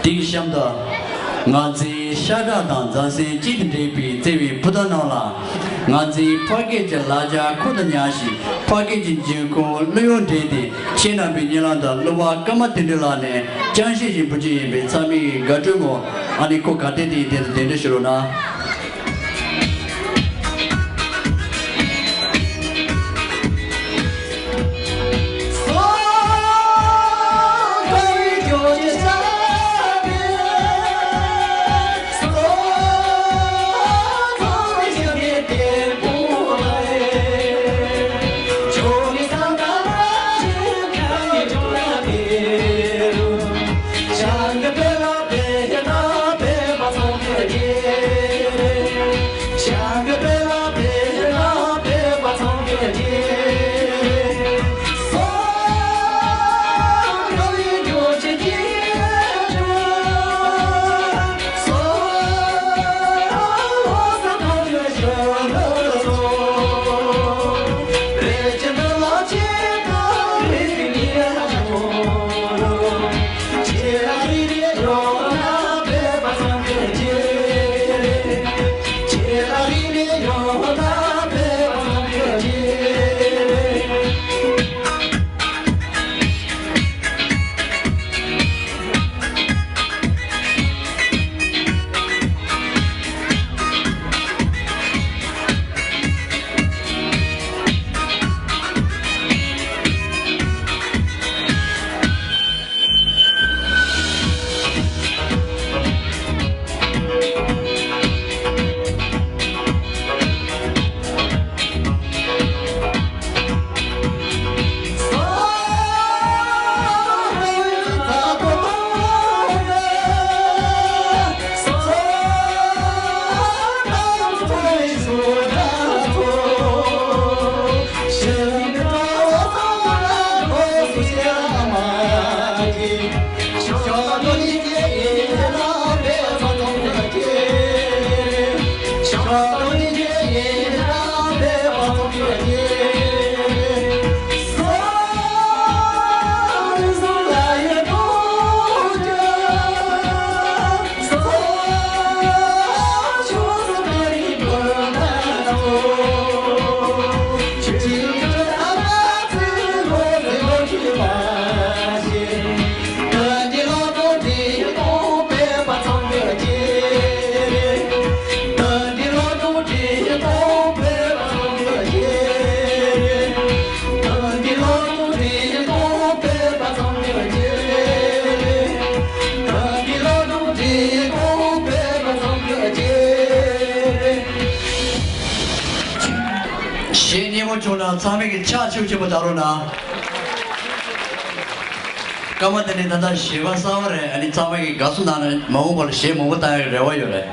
དེའི་གཤམ་དུ་ང་ཚོའི་ཤ་ཁྲག་དང་མཛའ་བརྩེ་གཅིག་ཏུ་འདྲེས་པའི་བརྩེ་བའི་བུ་དང་ནང་ལ། ང་ཚོའི་ཕ་སྐད་ཀྱི་ལ་རྒྱ་ཁུར་དུ་ཉར་ཞིང་ཕ་སྐད་ཀྱི་འབྱུང་ཁུངས་གླུ་དབྱངས་འདྲེན་ཏེ་ཁྱེད་རྣམ་པའི་སྙན་ལམ་དུ་གླུ་བ་ཀརྨ་དོན་གྲུབ་ལགས་ནས་ཅང་ཤེས་ཤིང་བུ་ཅི་ཡིན་པའི་ཚང་མའི་དགའ་སྤྲོའི་ངོ་ཨ་ནི་ཁོ་ག་དེ་དེ་ཡིན་དེ་ལ་གདན་འདྲེན་ཞུ་རོགས་གནང་། གཞས་སྙན་པོ་བྱུང་ན་ཚང་མས་ཀྱི་ཕྱག་མཆོད་ཆེན་པོ་བཏང་རོགས་གནང་། སྐར་མ་དེ་ནི་ད་ལྟ་གཞས་པ་གསར་པ་རེད། ཨ་ནི་ཚང་མས་ཀྱི་དགའ་བསུ་གནང་ནས་མ་འོངས་པར་གཞས་མང་པོ་བཏང་ཡག་རེ་བ་ཡོད་རེད།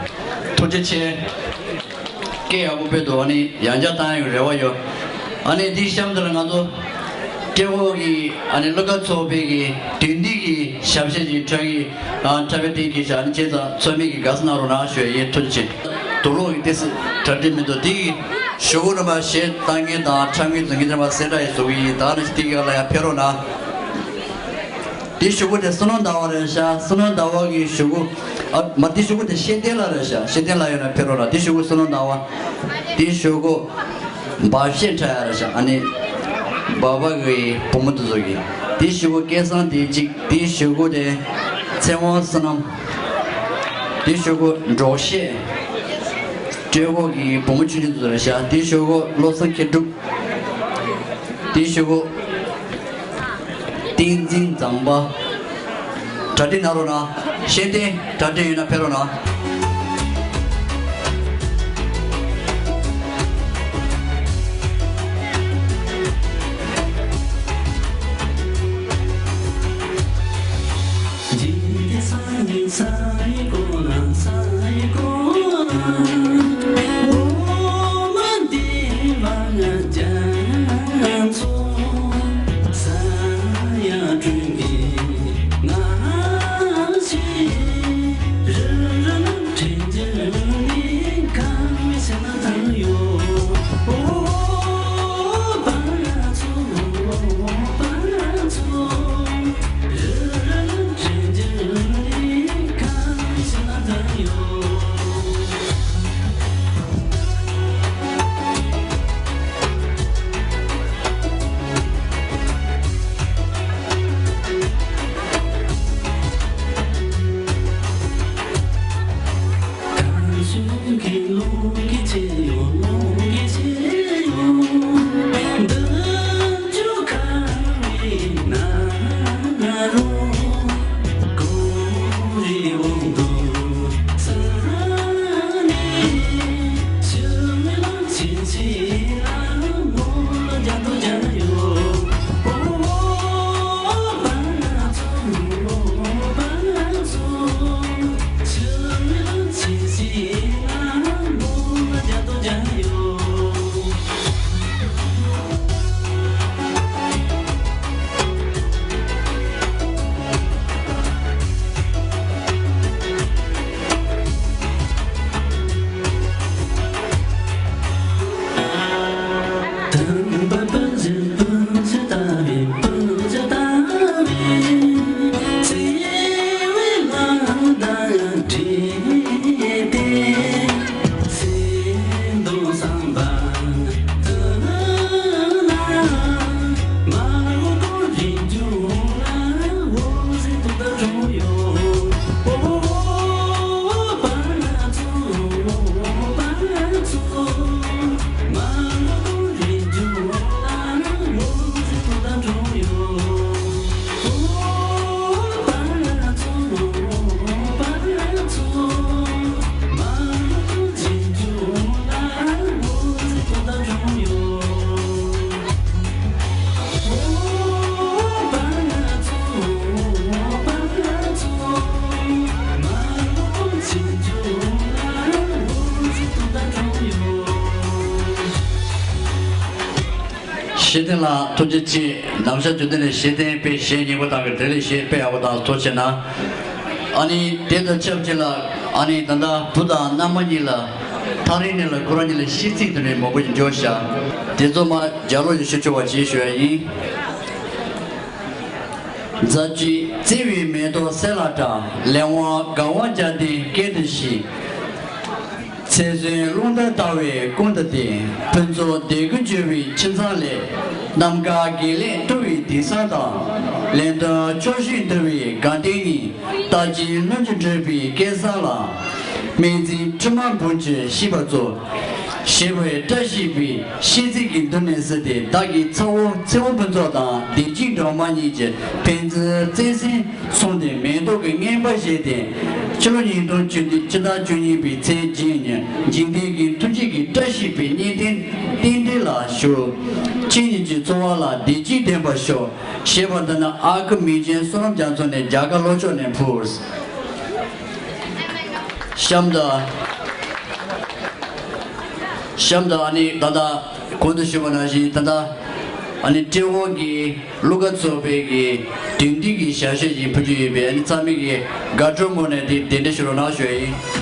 ཐུགས་རྗེ་ཆེ། སྐད་ཡག་པོ་སྤེལ་འདུག་ཨ་ནི་ཡང་བསྐྱར་བཏང་ཡག་རེ་བ་ཡོད། ཨ་ནི་འདིའི་གཤམ་དུ་ལ་ང་ཚོ་ཀེ་ཧོ་གི་ཨ་ནི་གླུ་གར་ཚོགས་པའི་གི་དོན་འདི་གི་ཞབས་ཞུ་ཅིག་འཁྲབ་ཀྱི་ཨ་འཁྲབ་པའི་སྟེང་གི་ཞག་ཨ་ནི་བྱས་ཙང་ཚང་མས་ཀྱི་དགའ་བསུ་གནང་རོགས་གནང་ཞུ་ཡ་ཡིན། ཐུགས་རྗེ་ཆེ། དུག་ལོག་གི་ཏི་སི་གྲ་སྒྲིག་མི་འདུག་དེ་གི་གཞུག་གུ་རྣམ་པ་གཞས་བཏང་མཁན་དང་འཁྲབ་མཁན་འཛིན་མཁན་རྣམ་པ་གསལ་བསྒྲགས་ཡིན་བཟོ་གི་ཡིན། ད་ནི་དེ་གི་ཡར་ལ་ཡར་ཕེབས་རོགས་གནང་། དེ་གཞུག་གུ་དེ་བསོད་ནམས་ཟླ་བ་རེད་ཤག་བསོད་ནམས་ཟླ་བ་གི་གཞུག་གུ། ཨ་མ་དེ་གཞུག་གུ་དེ་ཤེས་ལྡན་ལགས་རེད་ཤག་ཤེས་ལྡན་ལགས་ཡོད་ན་ཕེབས་རོགས་གནང་། དེ་གཞུག་གུ་བསོད་ནམས་ཟླ་བ། དེ་གཞུག་གུ་འབའ་གཞས་འཁྲབ་ཡ་རེད་ཤག་ཨ་ནི་འབའ་པ་གི་བུ་མོ་དེ་ཚོ་གི། དེ་གཞུག་གུ་སྐལ་བཟང་དེ་གཅིག་དེ་གཞུག་གུ་དེ་ཚེ་དབང་བསོད་ནམས། དེ་གཞུག་གུ་འབྲོག་གཞས་སྤྲེལ་ཀོ་གི་བུ་མོ་ཆུང་ཆུང་དེ་ཚོ་རེད་ཤག་དེ་གཞུག་གུ་བློ་བཟང་མཁས་གྲུབ། དེའི་གཞུག་གུ། བསྟན་འཛིན་ཛམ་བྷ། གྲ་སྒྲིག་གནང་རོགས་གནང་། ཤེས་ལྡན་གྲ་སྒྲིག་ཡོད་ན་ཕེབས་རོགས་གནང་། ཤེས་ལྡན་ལགས་ཐུགས་རྗེ་ཆེ། ནམ་ཞག་རྒྱུན་ལྡན་ནས་གཞས་བརྟན་དཔེ་གཞས་སྙན་པོ་དང་གི་བདེ་ལེགས་གཞས་དཔེ་ཡག་པོ་དང་ཐུགས་རྗེ་ཆེ་གནང་། ཨ་ནི་དེ་དང་ཆབས་ཅིག་ལ་ཨ་ནི་ད་ལྟ་བུ་དང་མནའ་མ་གཉིས་ལ་ ཐག་རིང་ནས་ལ་ཁོ་རང་གཉིས་ལ་ཤིས་ཚིག་དེ་འདྲའི་མང་པོ་ཞིག་འབྱོར་བཞག་དེ་ཚོ་མར་ལྗགས་ཀློག་ཞིག་ཞུ་ཆོག་པ་ཅིག་ཞུ་ཡ་ཡིན། རྫ་ཆུའི་བརྩེ་བའི་མེ་ཏོག་གསལ་ལ་གྲགས། ལས་དབང་དགའ་བ་བརྒྱ་ལྡན་སྐད་དུ་ཞུས། ཚེ་བཟུང་རླུང་རྟ་ལྟ་བའི་ཀུན་ཏུ་བསྟན། ཕུན་ཚོགས་འདོད་དགུ་འཇོ་བའི་ཁྱིམ་ཚང་ལས། ནམ་མཁའ་དགེ་ལེགས་སྤྲོ་བའི་དུས་བཟང་དང་། ལན་ལྡོང་ཕྱོགས་བཞིར་འདུ་བའི་དགའ་སྟོན་ཉིད། རྟག་བརྒྱུད་སྣོད་བཅུད་འགྲུབ་པའི་སྐལ་བཟང་ལ། སྨན་རྩིས་ཁྲི་མ་འབུམ་གྱིས་ཤིས་པ་སྩོལ། ཞེས་པའི་བཀྲ་ཤིས་པའི་ཤིས་ཚིག་གིས་མདུན་ནས་གཟིགས་ཏེ། བདག་གི་ཚ་བོ་ཚེ་དབང་ཕུན་ཚོགས་དང་བདེ་སྐྱིད་སྒྲོལ་མ་གཉིས་ཀྱིས་ཕན་ཚུན་བརྩེ་སེམས་མཚོན་ཏེ་མེ་ཏོག་གི་རྔན་པ་བཞེས་ཏེ། ཕྱི་ལོ་ཉིས་སྟོང་བཅུ་བདུན་ཕྱི་ཟླ་བཅུ་གཉིས་པའི་ཚེས་བརྒྱད་ཉིན་འཇིག་རྟེན་གྱི་ཐུགས་བསྐྱེད་ཀྱི་བཀྲ་ཤིས་པའི་གཉེན་དོན་རྟེན་འབྲེལ་ལ་ཞུགས། ཁྱེད་གཉིས་ཀྱི་འཚོ་བ་ལ་བདེ་སྐྱིད་ལྡན་པར་ཤོག་ཞེས་པ་འདི་ནི་ཨ་ཁུ་མིག་ཅན་བསོད་ནམས་རྒྱ་མཚོ་ནས་རྒྱ་གར་ལྷོ་ཕྱོགས་ནས་ཕུལ། གཤམ་དུ། གཤམ་དུ་ཨ་ནི་ད་ལྟ་གོང་དུ་ཞུས་པ་ནང་བཞིན་ད་ལྟ་ཨ་ནི་ཏྲེ་ཧོར་གྱི་གླུ་གར་ཚོགས་པའི་གི་དོན་བསྡུས་ཀྱི་ཞལ་བཞེས་ཤིག་ཕུལ་རྒྱུ་ཡོད་པས། ཨ་ནི་ཚང་མས་གི་དགའ་སྤྲོའི་ངང་ནས་དེ་གདན་འདྲེན་ཞུ་རོགས་གནང་ཞུ་ཡ་ཡིན།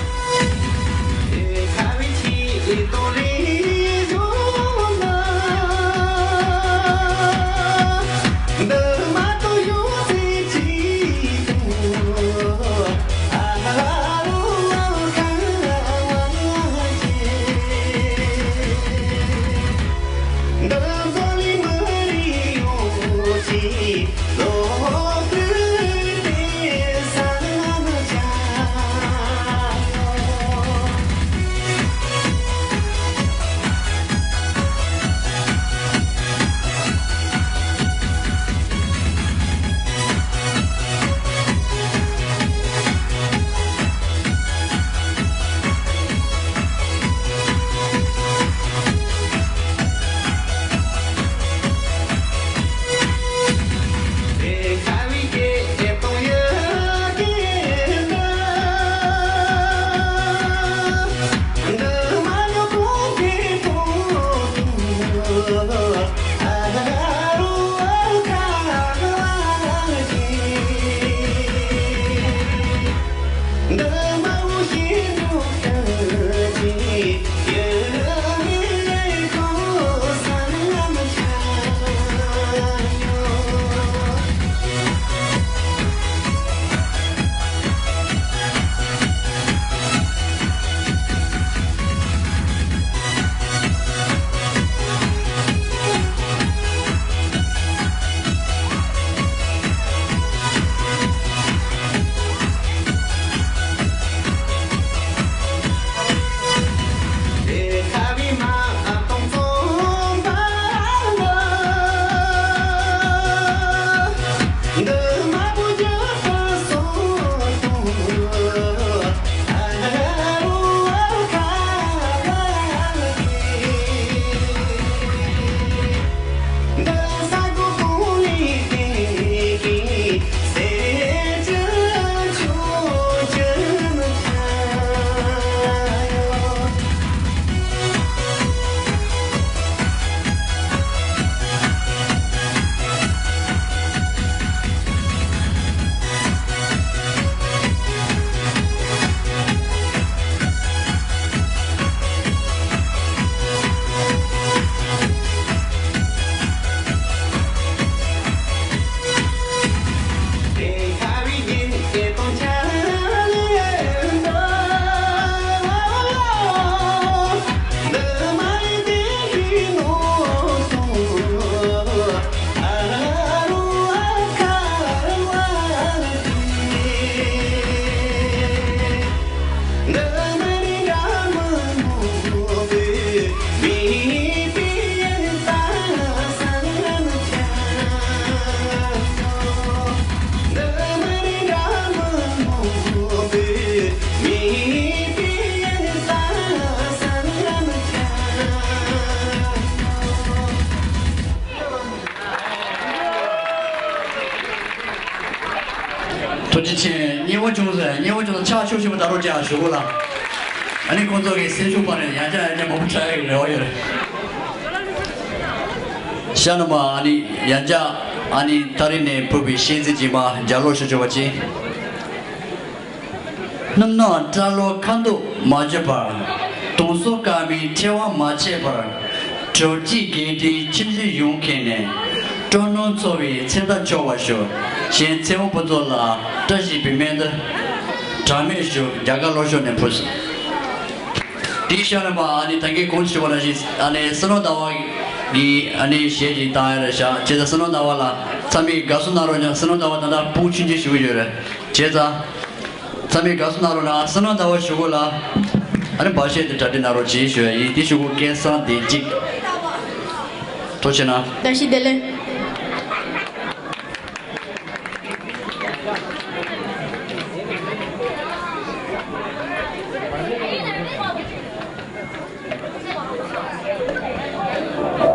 ཐུགས་རྗེ་ཆེ། མཉེས་པོ་བྱུང་ཟེར། མཉེས་པོ་བྱུང་ན་ཕྱག་ཤུགས་ཆེན་པོ་ད་རུང་རྒྱག་ཞུ་གོ་ལ། ཨ་ནི་ཁོང་ཚོ་གི་སེམས་ཤུགས་སྤར་ནས་ཡང་བསྐྱར་ཡང་བསྐྱར་མང་པོ་བྱ་ཡག་གི་རེ་བ་ཡོད་རེད། ཤ་ནུ་མ་ཨ་ནི་ཡང་བསྐྱར་ཨ་ནི་ཐག་རིང་ནས་ཕུལ་བའི་གཤེགས་རྩིས་རྗེས་མ་ལྗགས་ཀློག་ཞུ་ཆོག་པ་ཅིག་སྣུམ་སྣང་སྐྲ་ལོ་ཁ་མདོག་མ་བཅོས་པར། གདུང་སོ་དཀར་མོའི་ཕྲེང་བ་མ་ཆད་པར། དྲོ་སྐྱིད་རྒྱས་འབྲིང་ཁྱིམ་གཞིས་ཡོངས་ཁེངས་ནས། སྤྲོ་སྣང་འཚོ་བའི་མཚན་རྟགས་འཁྱོག་པར་ཤོག་གཞན་ཚེ་དབང་ཕུན་ཚོགས་ལ་བཀྲ་ཤིས་བི་མན་དུ་གྲངས་མེད་ཞུ། རྒྱ་གར་ལྷོ་ཕྱོགས་ནས་ཕུལ། དེའི་ཤར་ལ་པ་ཨ་ནི་ད་གིན་གོང་ཞུས་པ་ནང་བཞིན་ཨ་ནི་བསོད་ནམས་ཟླ་བ་གི་ཨ་ནི་གཞས་ཅིག་བཏང་ཡ་རེད་ཤག་བྱས་ཙང་བསོད་ནམས་ཟླ་བ་ལ་ཚང་མས་དགའ་བསུ་གནང་རོགས་གནང་། བསོད་ནམས་ཟླ་བ་ད་ལྟ་ཕྲུ་གུ་ཆུང་ཆུང་ཞིག་ཡོད་རེད། བྱས་ཙང་། ཚང་མས་དགའ་བསུ་གནང་རོགས་གནང་། བསོད་ནམས་ཟླ་བ་ཞུ་གོ་ལ། ཨ་ནི་འབའ་གཞས་དེ་གྲ་སྒྲིག་གནང་རོགས་གྱིས་ཞུ་ཡ་ཡིན། དེ་ཞུ་གོ་སྐལ་བཟང་བདེ་སྐྱིད། ཐུགས་རྗེ་གནང་། བཀྲ་ཤིས་བདེ་ལེགས།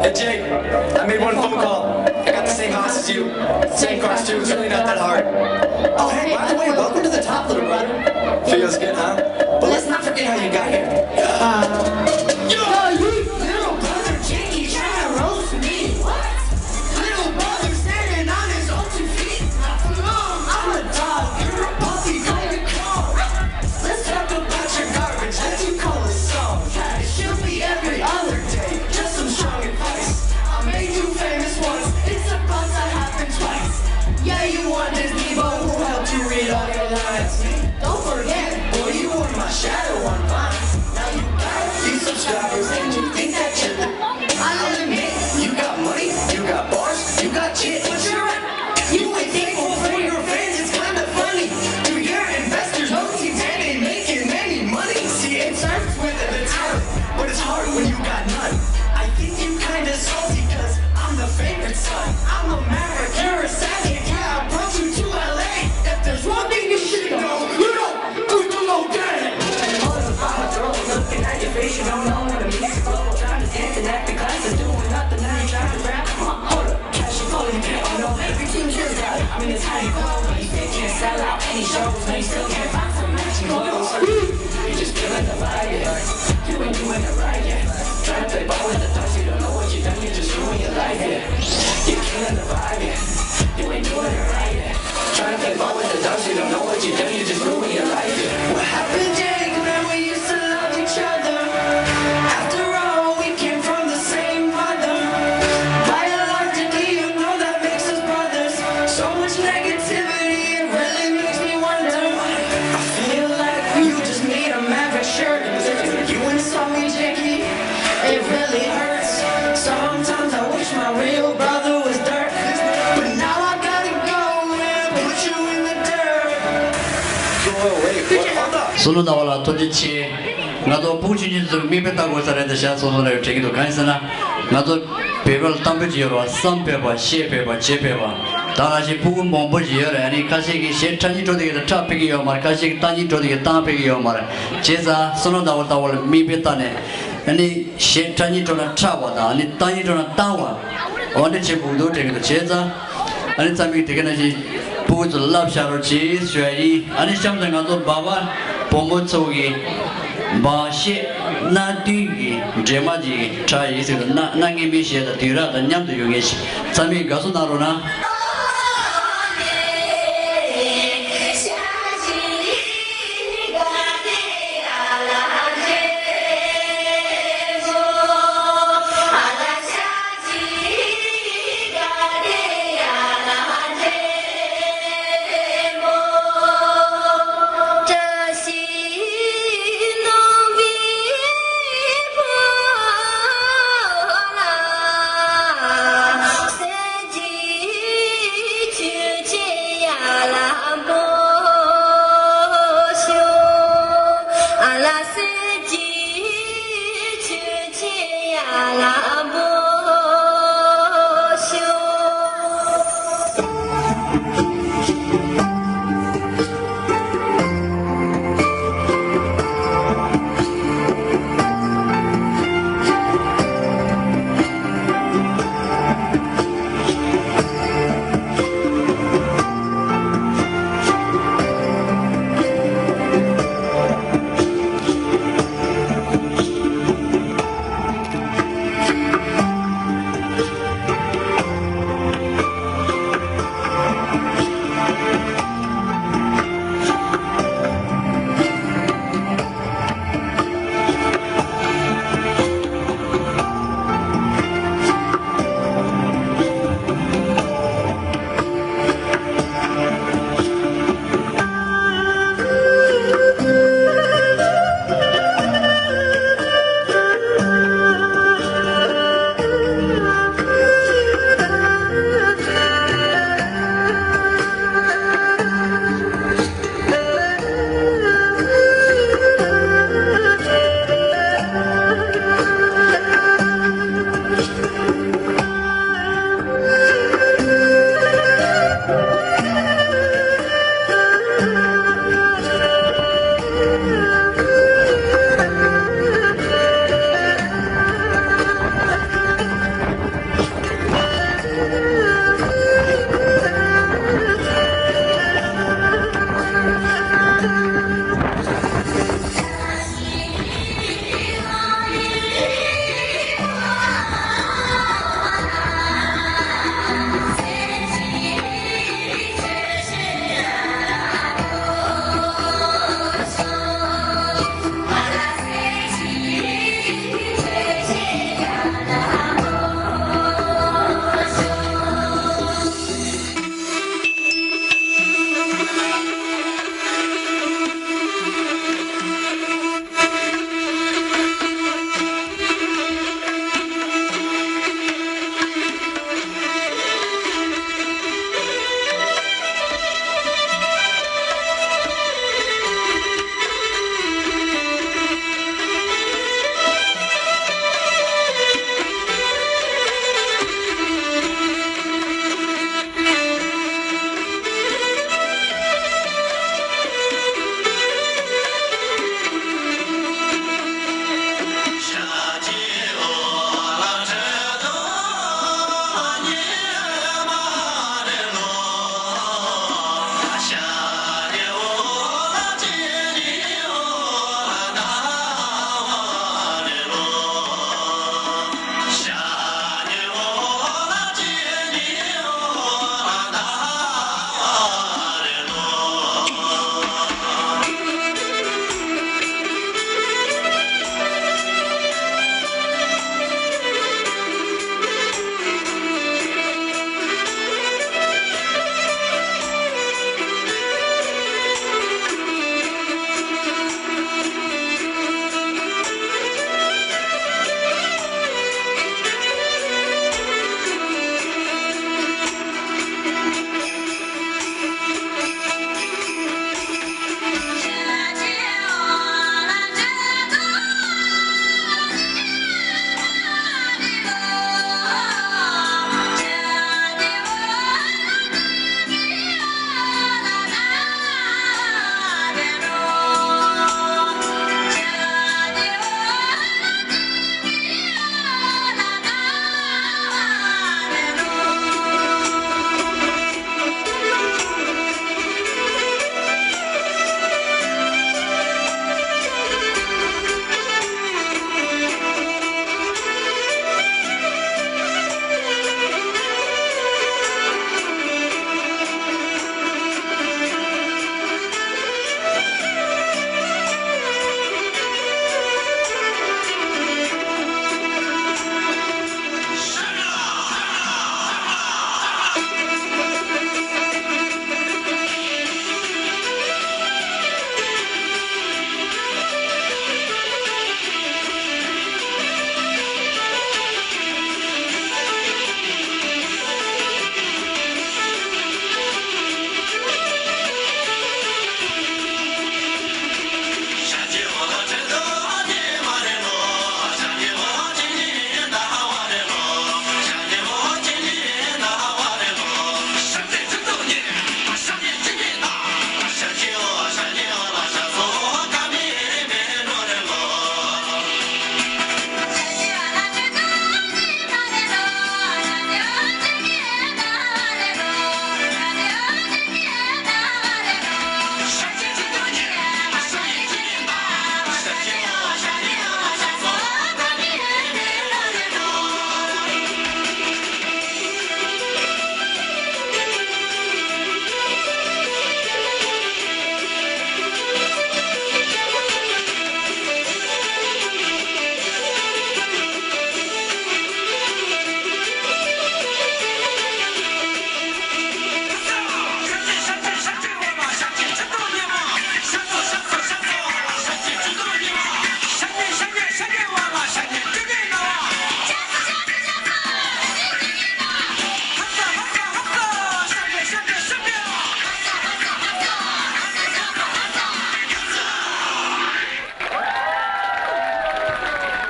Hey Jake, I made one phone call. I got the same house as you, same cars too. It's really not that hard. Oh, hey, by the way, welcome to the top, little brother. Feels good, huh? But let's not forget how you got here. Yo, you little brother Jakey trying to roast me. What? Little brother standing on his own two feet. I'm a dog, you're a puppy, go get caught. Let's talk about your garbage that you call a song. It should be every other day. Just some strong advice. I made you famous once. It's about to happen twice. Yeah, you want Disney, but who helped you read all your lines? Don't forget, boy, you were my shadow on Vine. Now you got a few subscribers and you think that you're the I'll admit, you got money, you got bars, you got chips, but you're right. You ain't thankful for your friends, it's kinda funny. To your investors, no team ten ain't making any money. See, it starts with the talent, but it's hard when you got none. I think you kinda salty, cause I'm the favorite son. I'm a maverick, you're a savage. Yeah, I brought you to L A. If there's one thing you should know, you don't, you do no good. Hold up, I'm a throne, looking at your face, you don't know what it means to glow. Trying to dance and act the class is doing nothing, now you trying to rap. Hold up, cash is flowing, oh no, every team kills that. I mean, it's how you go, but you still can't sell out any shows, no, you still can't find some matching clothes. You just feeling the vibe, yeah. You ain't doing it right, yeah. Trying to play ball with the thoughts, you don't know what you done, you just ruin your life, yeah. You're killing the vibe, yeah. You ain't doing it right, yeah. Trying to play ball with the dogs, you don't know what you done, you just ruin your life, yeah. What happened, Jake? Man, we used to love each other. After all, we came from the same mother. Biologically, you know that makes us brothers. So much negativity, it really makes me wonder. I feel like you just need a maverick shirt. You insult me, Jackie. It really hurts. Sometimes I wish my real brother was dark. But now I gotta go and put you in the dirt. བསོད་ནམས་ཟླ་བ་ལགས་ཐུགས་རྗེ་ཆེ། ང་ཚོ་ཕྲུ་གུ་ཆུང་ཆུང་ཚོ་མིག་དཔེ་ལྟ་དགོས་ས་རེད་དེ་ཤག་སོ་སོ་ལ་དྲན་གྱི་འདུག་གང་ཡིན་ཟེར་ན། ང་ཚོ་བོད་པ་ལ་གཏམ་དཔེ་ཅིག་ཡོད་རེད་བ། བསམ་ཕོད་པ། བཤད་ཕོད་པ། བྱེད་ཕོད་པ། ད་ང་ཞིག་ཕྲུ་གུ་མང་པོ་ཞིག་ཡོད་རེད། ཨ་ནི་ཁ་ཤས་ཀྱིས་གཞས་ཁྲ་སྙིང་བྲོ་དེ་གི་ལ་ཁྲ་ཕེབས་ཀྱི་ཡོད་མ་རེད། ཁ་ཤས་ཀྱིས་གཏམ་སྙིང་བྲོ་དེ་གི་གཏམ་ཕེབས་ཀྱི་ཡོད་མ་རེད། བྱས་ཙང་བསོད་ནམས་ཟླ་བ་ལྟ་བུ་ལ་མིག་དཔེ་ལྟ་ནས། ཨ་ནི་གཞས་ཁྲ་སྙིང་བྲོ་ན་ཁྲ་བ་དང་། ཨ་ནི་གཏམ་སྙིང་བྲོ་ན་བཏང་བ། འོ་འདི་བྱེད་དགོས་འདུག་དྲན་གྱི་འདུག་བྱས་ཙང་། ཨ་ནི་ཚང་མས་དེ་ག་ནང་བཞིན་ཕྲུ་གུ་ཚོ་ལ་བསླབ་བྱ་རོགས་གྱིས་ཞུ་ཡ་ཡིན། ཨ་ནི་གཤམ་དུ་ང་ཚོ་འབའ་པ་བུ་མོ་ཚོ་གི་འབའ་གཞས་སྣ་བདུན་གྱི་འདྲེས་མ་ཅིག་གྲ་ཡིན་ཟེར་དུ་སྣ་སྣ་ངན་པའི་གཞས་དང་དུས་རབས་དང་མཉམ་དུ་ཡོང་མཁན་ཞིག་ཚང་མས་དགའ་བསུ་གནང་རོགས་གནང་།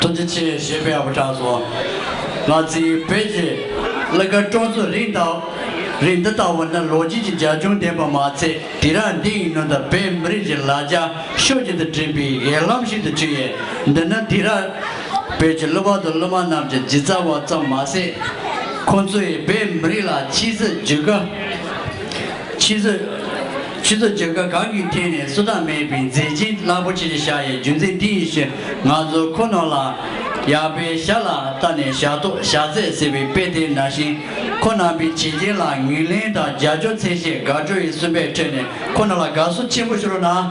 ཐུགས་རྗེ་ཆེ་ཞེས་པའི་ཨ་བུ་གྲགས་སོ། ང་ཚོའི་བོད་ཀྱི་གླུ་གར་སྤྲོ་ཚོགས་རིགས་དང་རིགས་འདི་ལྟ་བུ་ནི་ལོ་རྒྱུས་ཀྱི་རྒྱབ་ལྗོངས་ལྡན་པ་མ་ཚད། དུས་རབས་འདི་ཡི་ནང་དུ་བོད་མི་རིགས་ཀྱི་ལ་རྒྱ་ཕྱོགས་གཅིག་ཏུ་བསྒྲིལ་བའི་འོད་ལམ་ཞིག་ཏུ་གྱུར་ཡོད། འདི་ནི་དུས་རབས་བོད་ཀྱི་གླུ་པ་དང་གླུ་མ་རྣམས་ཀྱི་སྒྱུ་རྩལ་བ་ཙམ་མ་ཟད། ཁོང་ཚོ་ཡིས་བོད་མི་རིགས་ལ་ཆེས་སྲིད་བརྗོད་དགའ། ཆུ་ཚོད། ཆུ་ཚོད་བརྒྱད་ཀ་གང་གི་ཐད་ནས་སུ་དང་མེད་པའི་མཛེས་རྒྱན་རླབས་པོ་ཆེ་ཞིག་བཞག་ཡོད། རྒྱུ་མཚན་དེ་ཡིན་ཕྱིར་ང་ཚོ་ཁོ་རྣམས་ལ་ཡར་པའི་ཞྭ་ལ་བལྟས་ནས་ཞྭ་ཐོག་ཞྭ་རྩེད་ཟེར་བའི་དཔེ་དེ་ནང་བཞིན། ཁོ་རྣམ་པའི་བྱས་རྗེས་ལ་ངོས་ལེན་དང་རྒྱབ་སྐྱོར་མཚོན་ཆེད་དགའ་སྤྲོ་ཡི་སུན་པའི་ཁྲོད་ནས་ཁོ་རྣམས་ལ་དགའ་བསུ་ཆེན་པོ་ཞུ་རོགས་གནང་།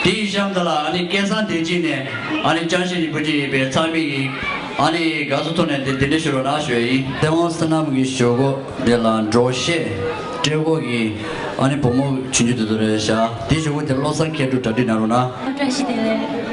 དེའི་གཤམ་དུ་ལ་ཨ་ནི་སྐལ་བཟང་བདེ་སྐྱིད་ནས་ཨ་ནི་ཅང་ཤེས་ཀྱི་བུ་ཅིག་ཡིན་པའི་ཚང་མས་ཨ་ནི་དགའ་བསུ་ཐོག་ནས་འདི་འདི་འདྲ་ཞུ་རོགས་གནང་ཞུ་ཡ་ཡིན། ཚེ་དབང་བསོད་ནམས་ཀྱི་ཞོགས་པ་འདི་ལ་འགྲོ་ཤེས་སྤྲེལ་སྒོ་གི་ཨ་ནི་བུ་མོ་ཆུང་ཆུང་དེ་ཚོ་རེད་ཤག་དེའི་ཞོགས་པ་དེ་བློ་བཟང་མཁས་གྲུབ་གྲ་སྒྲིག་གནང་རོགས་གནང་། བཀྲ་ཤིས་བདེ་ལེགས།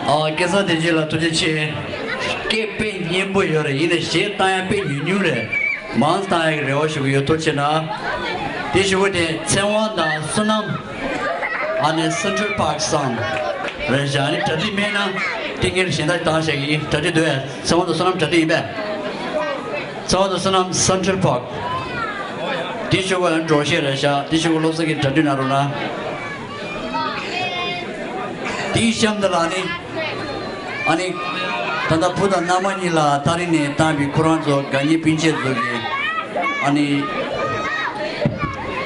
ཨ། སྐལ་བཟང་བདེ་སྐྱིད་ལགས་ཐུགས་རྗེ་ཆེ། སྐད་དཔེ་སྙན་པོ་ཡོད་རེད། ཡིན་ནའི་གཞས་བཏང་ཡ་དཔེ་ཉུང་ཉུང་རེད། མང་བཏང་ཡ་གི་རེ་བ་ཞུ་གི་ཡོད། ཐུགས་རྗེ་གནང་། དེ་ཞུ་བ་དེ་ཚེ་དབང་དང་བསོད་ནམས། ཨ་ནི་Central Park སང་རེད་ཤག་ཨ་ནི་གྲ་སྒྲིག་མེད་ན་དེ་ངས་གཞན་དག་བཏང་བཞག་གི་ཡིན། གྲ་སྒྲིག་འདུག་ཨེ། ཚེ་དབང་དང་བསོད་ནམས་གྲ་སྒྲིག་ཡིན་པས། ཚེ་དབང་དང་བསོད་ནམས་Central Park དེ་ཞུ་བ་ཡང་འགྲོ་ཤེས་རེད་ཤག་དེ་ཞུ་བ་བློ་བཟང་གིས་གྲ་སྒྲིག་གནང་རོགས་གནང་། དེའི་གཤམ་དུ་ལ་ནི། ཨ་ནི། ད་ལྟ་བུ་དང་མནའ་མ་གཉིས་ལ་ཐག་རིང་ནས་བཏང་བའི་ཁོ་རང་ཚོ་དགའ་ཉེ་སྤུན་མཆེད་ཚོ་གི། ཨ་ནི།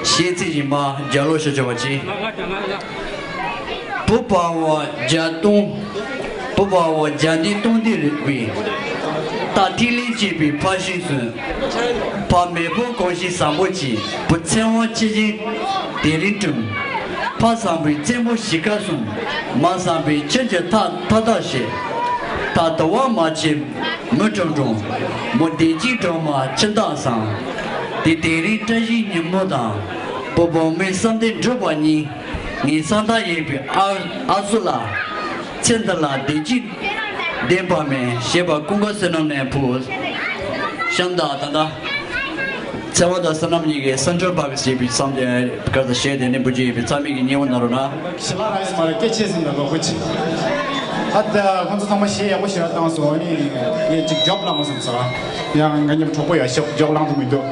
གཞས་ཚིག་ཡིན་པ་ལྗགས་ཀློག་ཞུ་ཆོག་པ་ཅིག་བུ་དཔའ་བོ་བརྒྱ་སྟོང་། བུ་དཔའ་བོ་བརྒྱ་ལྡན་སྟོང་ལྡན་རེད་པས། ཐིག་ལེ་བཅས་པའི་ཕ་ཤུལ་སོན། ཕ་མེས་པོ་གོང་བཞིན་བཟང་པོ་བྱས། བུ་ཚེ་དབང་ཆེ་ཆེན་དེ་རིང་གྲུབ། ཕ་བཟང་པོའི་བཙན་པོ་གཞིས་ཀ་སྲུང་། མ་བཟང་པོའི་ཁྱིམ་གྱི་མཐའ་མཐའ་དག་བཤིག། ད་དུ་བ་མ་ཆེ་མི་ཁྲོམ་ཁྲོམ། མོ་བདེ་སྐྱིད་སྒྲོལ་མ་ཁྱིམ་བདག་བཟང་། དེ་དེ་རིང་བཀྲ་ཤིས་ཉིན་མོ་དང་། བུ་བུ་མོའི་བསམ་དོན་འགྲུབ་པ་གཉིས། ངའི་བསམ་ཐག་ཡིན་པའི་ཨ་ཨ་སུ་ལགས། ཚེ་འདི་ལ་བདེ་སྐྱིད་ལྡན་པ་མེད། ཞེས་པ་ཀུན་དགའ་བསོད་ནམས་ནས་ཕུལ། གཤམ་དུ་ད་ལྟ་ཚེ་དབང་དང་བསོད་ནམས་གཉིས་ཀྱིས་སེན་ཊརལ་པཱརྐ་ཞེས་པའི་བསམ་གཏན་ག་ཚོད་བཤད་དེ་ནི་བུ་རྒྱུད་ཡོད་པའི་ཚང་མས་ཀྱི་མཉེས་པོ་གནང་རོགས་གནང་། ཞི་ལ་ར་ཡིས་མ་རེད། སྐད་ཆེ་ཟིན་ད་ལོ་ཁོ་ཅི། ད་ལྟ་ཁོང་ཚོ་ཚང་མ་གཞས་ཡག་པོ་ཞེ་དྲག་བཏང་སོང་། ཨ་ནི་ངས་ཅིག་ཇོབ་བླངས་སོང་ཟེར་བ། ཡང་ང་མཉམ་གྲོགས་པོ་ཡག་ཤོས་ཇོབ་བླངས་ཐུབ་མི་འདུག་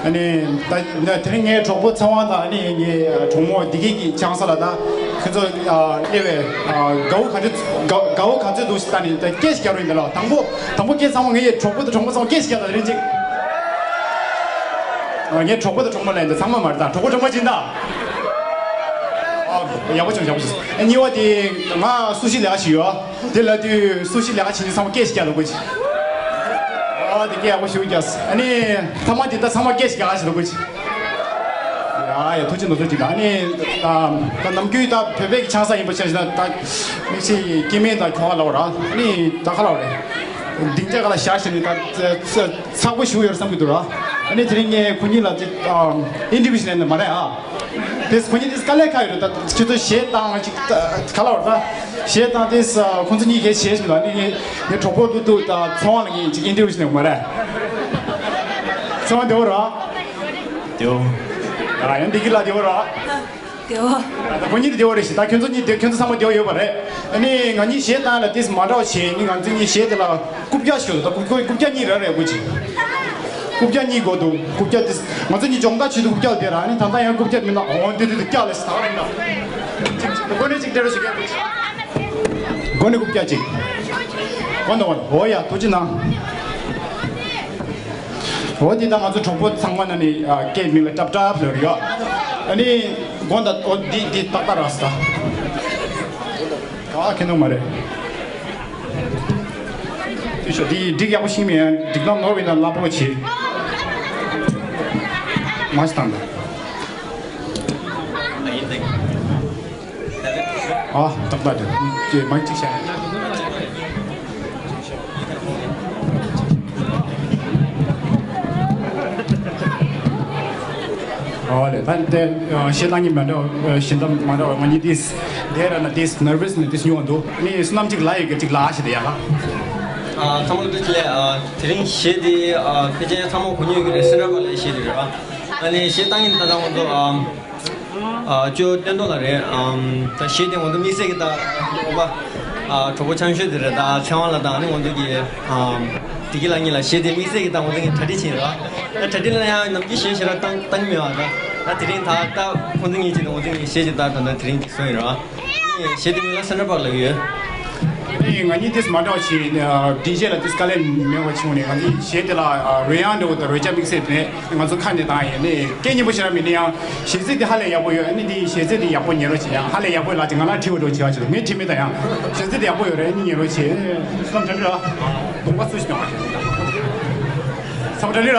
ཨ་ནི་ད་ད་དེ་རིང་ངའི་གྲོགས་པོ་ཚེ་དབང་དང་ཨ་ནི་ངའི་གྲོགས་མོ་བདེ་སྐྱིད་ཀྱི་ཆང་ས་ལ་ད་ཁོ་ཚོ་ཨ་དབྱེ་བའི་ཨ་དགའ་བོ་ག་ཚོད་དགའ་དགའ་བོ་ག་ཚོད་འདུག་ཟེར་ལྟ་ནི་ད་སྐད་ཞིག་རྒྱག་རོགས་ཡིན་ད་ལོ། དང་པོ་དང་པོ་སྐད་ཚང་མ་ངའི་གྲོགས་པོ་དང་གྲོགས་མོ་ཚང་མ་སྐད་ཞིག་རྒྱག་ད་དེ་རིང་ཅིག་ཨ་ངའི་གྲོགས་པོ་དང་གྲོགས་མོ་ལ་ཡིན་ད་ཚང་མ་མ་རེད་ད། གྲོགས་པོ་གྲོགས་མོ་ཅིག་ད། ཨ་ཡག་པོ་བྱུང་ཡག་པོ་བྱུང་། ཨ་གཉིས་པ་དེ་ང་སུ་ཤི་ལས་ཀ་ཞིག་ཡོད། དེ་ལ་དུས་སུ་ཞིག་ལས་ཀ་བྱེད་མཁན་ཚང་མ་སྐད་ཞིག་རྒྱག་ལ་དགོས་ཀྱི། ཨོ་དེ་སྐད་ཡག་པོ་ཞུ་རྒྱག་ཨ་ནི་ཐ་མ་དེ་ད་ཚང་མ་སྐད་ཞིག་རྒྱག་ཞིག་ལ་དགོས་ཀྱི། ཡ་ཡ་ཐུགས་རྗེ་གནང་ཐུགས་རྗེ་གནང་། ཨ་ནི་ད་ད་ནམ་རྒྱུན་ད་བོད་པའི་ཆང་ས་ཡིན་པ་ཆ་བཞག་ན་ད་མིག་ཤེལ་སྐྱེ་དམན་ད་ཁྱོ་ག་ལ་བ་ར་ཨ་ནི་ད་ཁ་ལ་བ་རེད། སྡིངས་ཆ་ག་ལ་བཞག་ཞིག་ནི་ད་ཚ་ཚ་པོ་ཞུ་ཡོད་བསམ་གྱི་འདུག་ར། ཨ་ནི་དེ་རིང་ངས་ཁོ་གཉིས་ལ་ཅིག་ཨིན་ཊར་བིའུ་ཞིག་ལེན་ནི་མ་རེད་ཨ། དེས་ཁོ་གཉིས་དེས་དཀའ་ལས་ཁག་ཡོད་རེད། ད་ཁྱོད་ཚོ་གཞས་བཏང་ཅིག་ག་ལ་བར་ད་གཞས་བཏང་དེས་ཁོང་ཚོ་གཉིས་ཀྱིས་གཞས་ཞིག་ལ་ནི་ངའི་ངའི་གྲོགས་པོ་ཏུ་ཏུ་ད་ཚེ་དབང་ལ་ངས་ཅིག་ཨིན་ཊར་བིའུ་ཞིག་ལེན་དགོས་མ་རེད། ཚེ་དབང་བདེ་བོ་ར། བདེ་བོ། ཡང་བདེ་སྐྱིད་ལགས་བདེ་བོ་ར། བདེ་བོ། ད་ཁོ་གཉིས་དེ་བདེ་བོ་རེད་ཤི། ད་ཁྱོད་ཚོ་གཉིས་དེ་ཁྱོད་ཚོ་ཚང་མ་བདེ་བོ་ཡོད་པ་རེད། ཨ་ནི་ང་གཉིས་གཞས་བཏང་ལ་དེས་མ་འདྲ་བ་བྱས་ནི་ང་ཚོ་གཉིས་གཞས་དེ་ལ་རྐུབ་བཀྱག་ཞིག་ཡོད། ད་རྐུབ་རྐུབ་བཀྱག་གཉིས་ར་རེད་དགོས་ཅི། རྐུབ་བཀྱག་གཉིས་དགོས་འདུག་རྐུབ་བཀྱག་དེ་ང་ཚོ་གཉིས་སྦྱོང་བརྡར་བྱེད་དུས་རྐུབ་བཀྱག་དེ་ར་ནི་ད་ལྟ་ཡང་རྐུབ་བཀྱག་མིན་ན་འོང་དེ་དུས་དུ་བཀྱག་ལས་ཟ་རེད་ན། སྒོ་ནས་ཅིག་སྤྲད་རོགས་ཞུ་གི། སྒོ་ནས་རྐུབ་བཀྱག་ཅིག་སྒོ་ནས་འོ་ཡ་ཐུགས་རྗེ་གནང་། འོ་དེ་ད་ང་ཚོ་གྲོགས་པོ་ཚང་མ་ན་ནི་སྐད་མིང་ལ་ཀྲབ་ཀྲབ་ལོ་རེད་ཡ། ཨ་ནི་དགོང་དག་འོ་འདི་འདི་ཏག་ཏག་རག་སོང་། ག་ཁེ་ནོ་མ་རེད། དུས་ཤོག་འདི་འགྲིག་ཡག་པོ་ཤེས་མེད། འགྲིག་ལམ་ནོར་བའི་ན་སླ་པོ་བྱེད། མ་ཞིག་དང་། ཨ་ཏག་ཏག་འདི་ཀྱེ་མ་གཅིག་བྱ། ཨོ་ལེ། ད་དེ་ཞེ་སྡང་གཉིས་མ་འདྲ་བ་ཞེ་སྡང་མ་འདྲ་བ་ང་གཉིས་དེས་དེ་ར་ན་དེས་ནར་བི་སི་ནི་དེས་ཉོ་འདུག་ནི་བསོད་ནམས་གཅིག་ལ་ཡོད་གི་གཅིག་ལ་ཞེ་དེ་ཡ་ལ། ཨ་ཚང་མ་ལ་དུས་ལས་ཨ་དེ་རིང་གཞས་དེ་ཨ་ཕལ་ཆེར་ཚང་མ་གོ་མྱོང་ཡོད་གི་རེད། སེ་འདྲ་བ་ལ་གཞས་དེ་རེད་བ། ཨ་ནི་ཞེ་སྡང་གཉིས་ད་ལྟ་ང་ཚོ་ཨ་ཨ་ཅོ་བསྟན་རྡོར་ལ་རེད། ཨམ་ད་གཞས་དེ་ང་ཚོ་དམིགས་བསལ་གི་ད་ཨོ་པ་ཨ་གྲོགས་པོ་ཆང་ཤོད་དེ་རེད། ད་ཚེ་དབང་ལ་དང་ནི་ང་ཚོ་གི་ཨམ་བདེ་སྐྱིད་ལགས་གཉིས་ལ་གཞས་དེ་དམིགས་བསལ་གི་ད་ང་ཚོ་གི་གྲ་སྒྲིག་བྱས་རེད་བ། ད་གྲ་སྒྲིག་ལ་ཡང་ནམ་རྒྱུན་གཞས་ཞེ་དྲག་བཏང་བཏང་གི་མེད་བ། ད་ད་དེ་རིང་ད་ད་ཁོང་ཚོ་གཉིས་ཀྱིས་ད་ང་ཚོ་གི་གཞས་ཅིག་ད་ད་ད་དེ་རིང་གི་བཟོས་ཡོད་རེད་བ། གཞས་དེ་མིང་ལ་སེ་འདྲ་བ་ལ་ཡོད། ཨེ་ང་གཉིས་དེས་མ་འདྲ་བ་ཞིག་ཌི་ཇེ་ལ་དེས་དཀའ་ལས་མེད་པ་བྱུང་ནས་ང་གཉིས་གཞས་དེ་ལ་རོལ་དབྱངས་འདྲ་བོ་དང་རོལ་ཆ་དམིགས་བསལ་དེ་ང་ཚོ་ཁ་ནས་བཏང་ཡིན་ནས་སྐད་སྙན་པོ་ཞེ་དྲག་མེད་ན་ཡང་གཞས་ཚིག་དེ་ཧ་ལས་ཡག་པོ་ཡོད། ཨ་ནི་དེ་གཞས་ཚིག་དེ་ཡག་པོ་ཉན་རོགས་བྱེད། ཡང་ཧ་ལས་ཡག་པོ་ལ་ཅིག་ང་ལ་བྲིས་པ་འགྲོ་བྱེད་བ་བྱེད། ངས་བྲིས་མེད་ད། ཡང་གཞས་ཚིག་དེ་ཡག་པོ་ཡོད་རེད། ཨ་ནི་ཉན་རོགས་བྱེད། བསམ་དྲན་ར་གདོང་པ་སུ་ཞིག་མྱོང་བ་བྱེད། བསམ་དྲན་ར།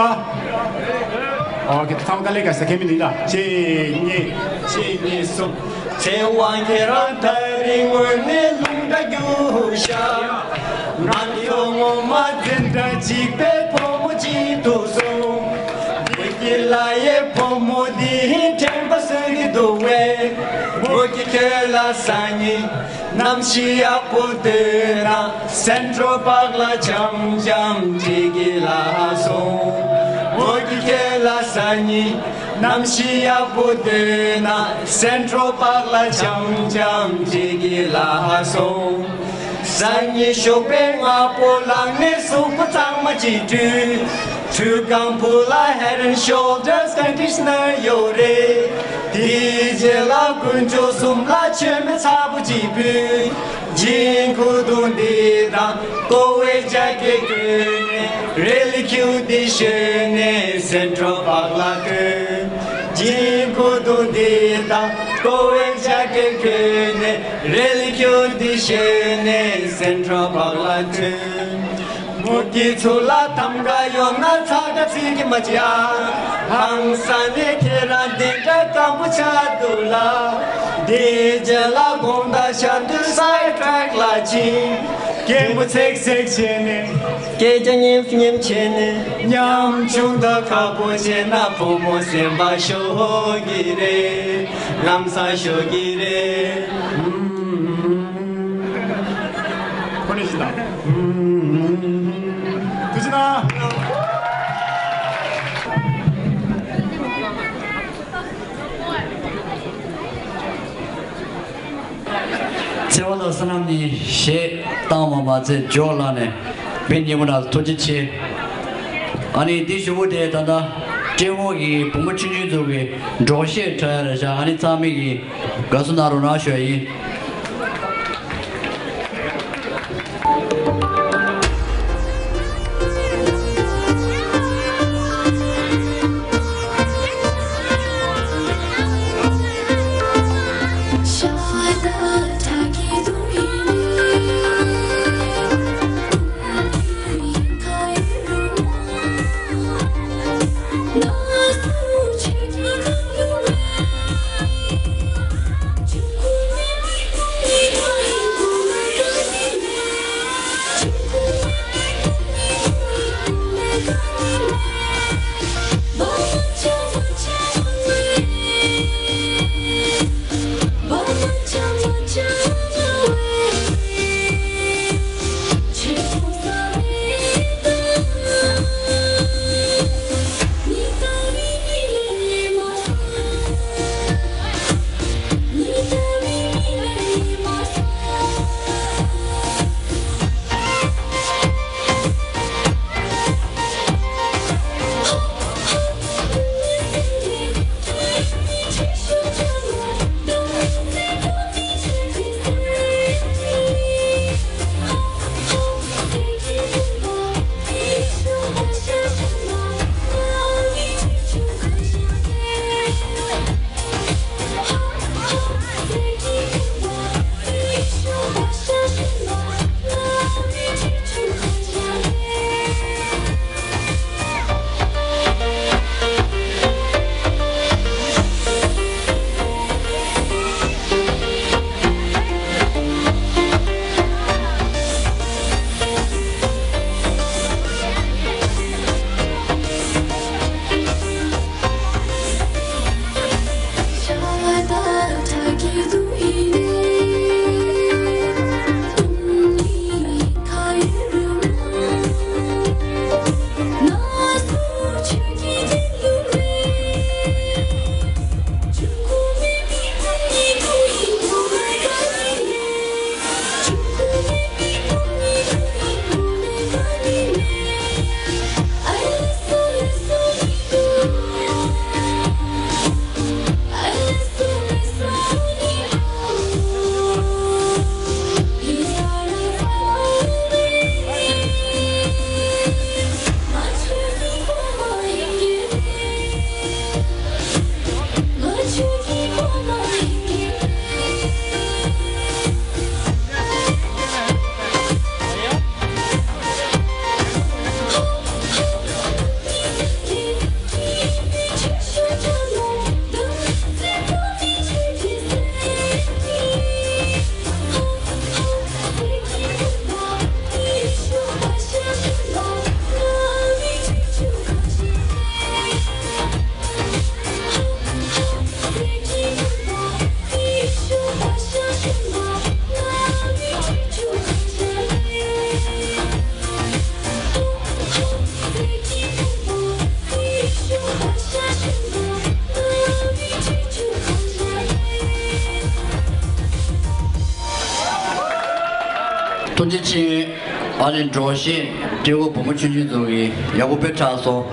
ཨོ་ཁེ། ཚང་མ་དཀའ་ལས་ཁག་ས་ཁེ་མི་འདུག་ད། གཅིག་གཉིས། གཅིག་གཉིས་གསུམ། ཚེ་དབང་ཁྱེད་རང་ཐག་རིང་ངོས་ནས་རླུང་རྟ་རྒྱུག་ཤག་ང་ཚོ་ངོ་མ་འཛིན་གྲྭ་གཅིག་པའི་བུ་མོ་གཅིག་ཏུ་སོང་། བདེ་སྐྱིད་ལགས་ཡའི་བུ་མོ་འདི་དྲན་པ་གསོས་ཀྱི་འདུག་པས། མོ་གིས་ཁྱོད་ལ་སང་ཉིན་གནམ་གཤིས་ཡག་པོ་འདོད་ན་སེན་ཊྲལ་པཱརྐ་ལ་འཆམ་འཆམ་བྱེད་ཀྱི་ལགས་སོ། མོ་གིས་ཁྱོད་ལ་སང་ཉིན་གནམ་གཤིས་ཡག་པོ་འདོད་ན་སེན་ཊྲལ་པཱརྐ་ལ་འཆམ་འཆམ་བྱེད་ཀྱི་ལགས་སོ། སང་ཉིན་ཞོགས་པའི་སྔ་པོ་ལངས་ནས་གཟུགས་པོ་གཙང་མ་ཅིག་བཀྲུས། ཁྲུས་ཁང་ཕུ་ལ་Head and Shoulders Conditioner ཡོད་རེད། དེའི་རྗེས་ལ་དཀོན་མཆོག་གསུམ་ལ་མཆོད་མེ་ཚ་པོ་ཅིག་ཕུལ། ཇིན་ཁུ་ཏུང་འདི་དང་ཀོ་བའི་ཇ་ཀེ་གོན་ནས་རི་ལི་ཁྱུ་འདི་ཞོན་ནས་སེན་ཊྲལ་པཱརྐ་ལ་ཐོན། ཇིན་ཁུ་ཏུང་འདི་དང་ཀོ་བའི་ཇ་ཀེ་གོན་ནས་རི་ལི་ཁྱུ་འདི་ཞོན་ནས་སེན་ཊྲལ་པཱརྐ་ལ་ཐོན། ཁྱོད་ཀྱི་ཚུལ་ལ་ཐམ་ག་ཡོང་ན་ཚ་ག་ཚིག་གི་མ་བྱ། ཧང་ས་ནས་ཁྱེད་རང་འདི་འདྲ་སྐམ་པོ་ཆགས་འདུག་ལ། འདི་རྗེས་ལ་དགོང་དག་ཤར་དུས་སའི་ཊྲེག་ལ་ཕྱིན། སྐད་འབོད་ཚིག་ཚིག་བྱས་ནས། སྐད་རྒྱག་ཉེམ་ཉེམ་བྱས་ནས། ཉམ་ཆུང་དང་ཁག་པོ་བྱས་ན་བུ་མོ་སེམས་པ་ཤོར་གི་རེད། ལམ་སང་ཤོར་གི་རེད། ཁོ་ནས་ཤི་ད། ཐུགས་རྗེ་གནང་། ཚེ་དབང་དང་བསོད་ནམས་གཉིས་གཞས་བཏང་བ་མ་ཚད་འཇོག་བླངས་ནས་དཔེ་སྙན་པོ་གནང་། ཐུགས་རྗེ་ཆེ། ཨ་ནི་འདི་གཞུག་གུ་དེ་ད་ལྟ་ཏྲེ་ཧོར་གྱི་བུ་མོ་ཆུང་ཆུང་ཚོ་གི་འགྲོགས་གཞས་འཁྲབ་ཡ་རེད་ཤག་ཨ་ནི་ཚང་མས་ཀྱིས་དགའ་བསུ་གནང་རོགས་གནང་ཞུ་ཡ་ཡིན། ཐུགས་རྗེ་ཆེ། ཨ་ནི་འགྲོགས་གཞས་ཏྲེ་ཧོར་བུ་མོ་ཆུང་ཆུང་ཚོ་གིས་ཡག་པོ་དཔེ་འཁྲབ་སོང་།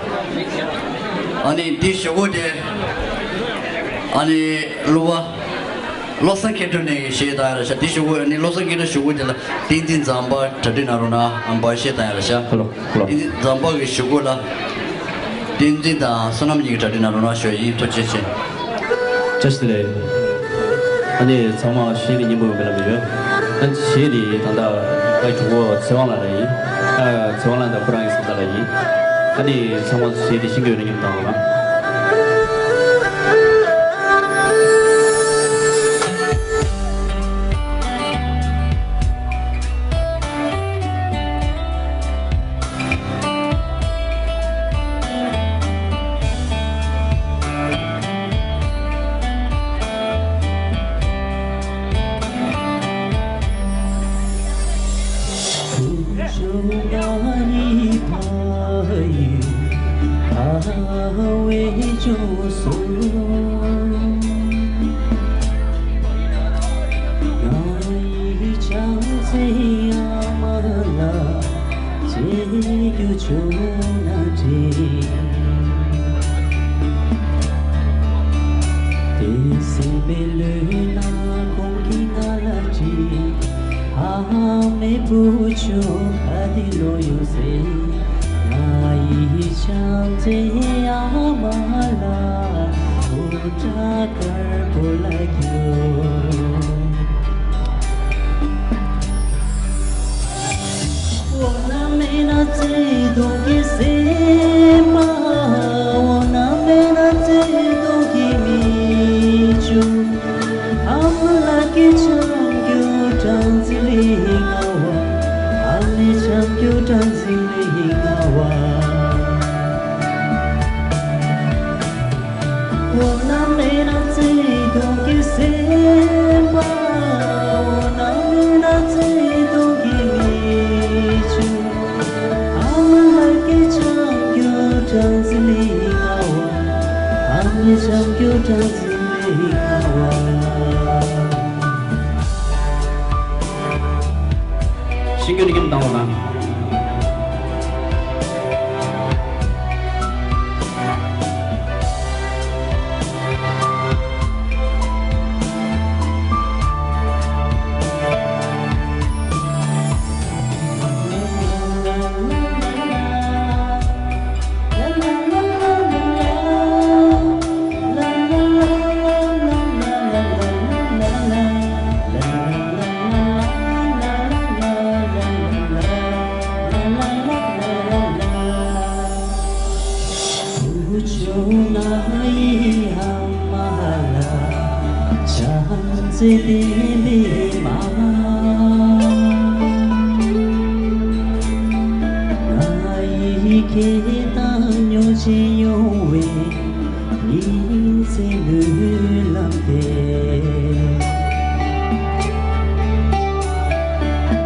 ཨ་ནི་འདི་གཞུག་གུ་དེ་ཨ་ནི་གླུ་བ་བློ་བཟང་མཁས་གྲུབ་ནས་གཞས་བཏང་ཡ་རེད་ཤག་འདི་གཞུག་གུ་ཨ་ནི་བློ་བཟང་མཁས་གྲུབ་གཞུག་གུ་དེ་ལ་བསྟན་འཛིན་ཛམ་བྷ་གྲ་སྒྲིག་གནང་རོགས་གནང་། ཨ་ནི་འབའ་གཞས་བཏང་ཡ་རེད་ཤག་ཧ་ལོ་ཧ་ལོ། བསྟན་འཛིན་ཛམ་བྷ་གི་གཞུག་གུ་ལ་བསྟན་འཛིན་དང་བསོད་ནམས་གཉིས་ཀྱིས་གྲ་སྒྲིག་གནང་རོགས་གནང་ཞུ་ཡ་ཡིན། ཐུགས་རྗེ་ཆེ། བཀྲ་ཤིས་བདེ་ལེགས། ཨ་ནི་ཚང་མ་གཞས་འདི་སྙན་པོ་ཡོད་པའི་ལམ་ཡོད། ཨ་གཞས་འདི་ད་ལྟ་ཨའི་གྲོགས་པོ་ཚེ་དབང་ལགས་རང་ཡིན། ཚེ་དབང་ལགས་དང་ཁོ་རང་གི་སེམས་ཐག་ལ་ཡིན། ཨ་ནི་ཚང་མ་གཞས་དེ་ཤེས་ཀྱི་ཡོད་ན་མཉམ་དུ་གཏོང་རོགས་གནང་། ཨ་མའི་བུ་ཆུང་ཁ་དེ་ལོ་ཡོད་ཟེར། ང་ཡི་བྱམས་བརྩེའི་ཨ་མ་ལགས། འུ་དྲག་དཀར་པོ་ལ་རྒྱུག་འོ་ན་མེད་ན་བརྩེ་དུང་གི་སེམས་པ། འོ་ན་མེད་ན་བརྩེ་དུང་གི་མིག་ཆུ། ཨ་མ་ལགས་ཀྱི་ཆང་རྒྱུ་གྲང་ཟིག་ལས་ང་བ། ཨ་མའི་ཆང་རྒྱུ་གྲང་ཟིག་ལས་ང་བ། འོ་ན་མེད་ན་བརྩེ་དུང་གི་སེམས་པ། འོ་ན་མེད་ན་བརྩེ་དུང་གི་མིག་ཆུ། ཨ་མ་ལགས་ཀྱི་ཆང་རྒྱུ་གྲང་ཟིག་ལས་ང་བ། ཨ་མའི་ཆང་རྒྱུ་གྲང་ཟིག་ལས་ང་བ། ཤེས་ཀྱི་ཡོད་ན་མཉམ་དུ་གཏོང་རོགས་གནང་། བུ་ཆུང་ང་ཡི་ཨ་མ་ལགས། བྱམས་བརྩེ་ལྡན་པའི་མ། ང་ཡི་ཁེ་དང་ཉོ་ཆེ་ཡོང་བའི་ཉིན་མཚན་སྨོན་ལམ་དེ།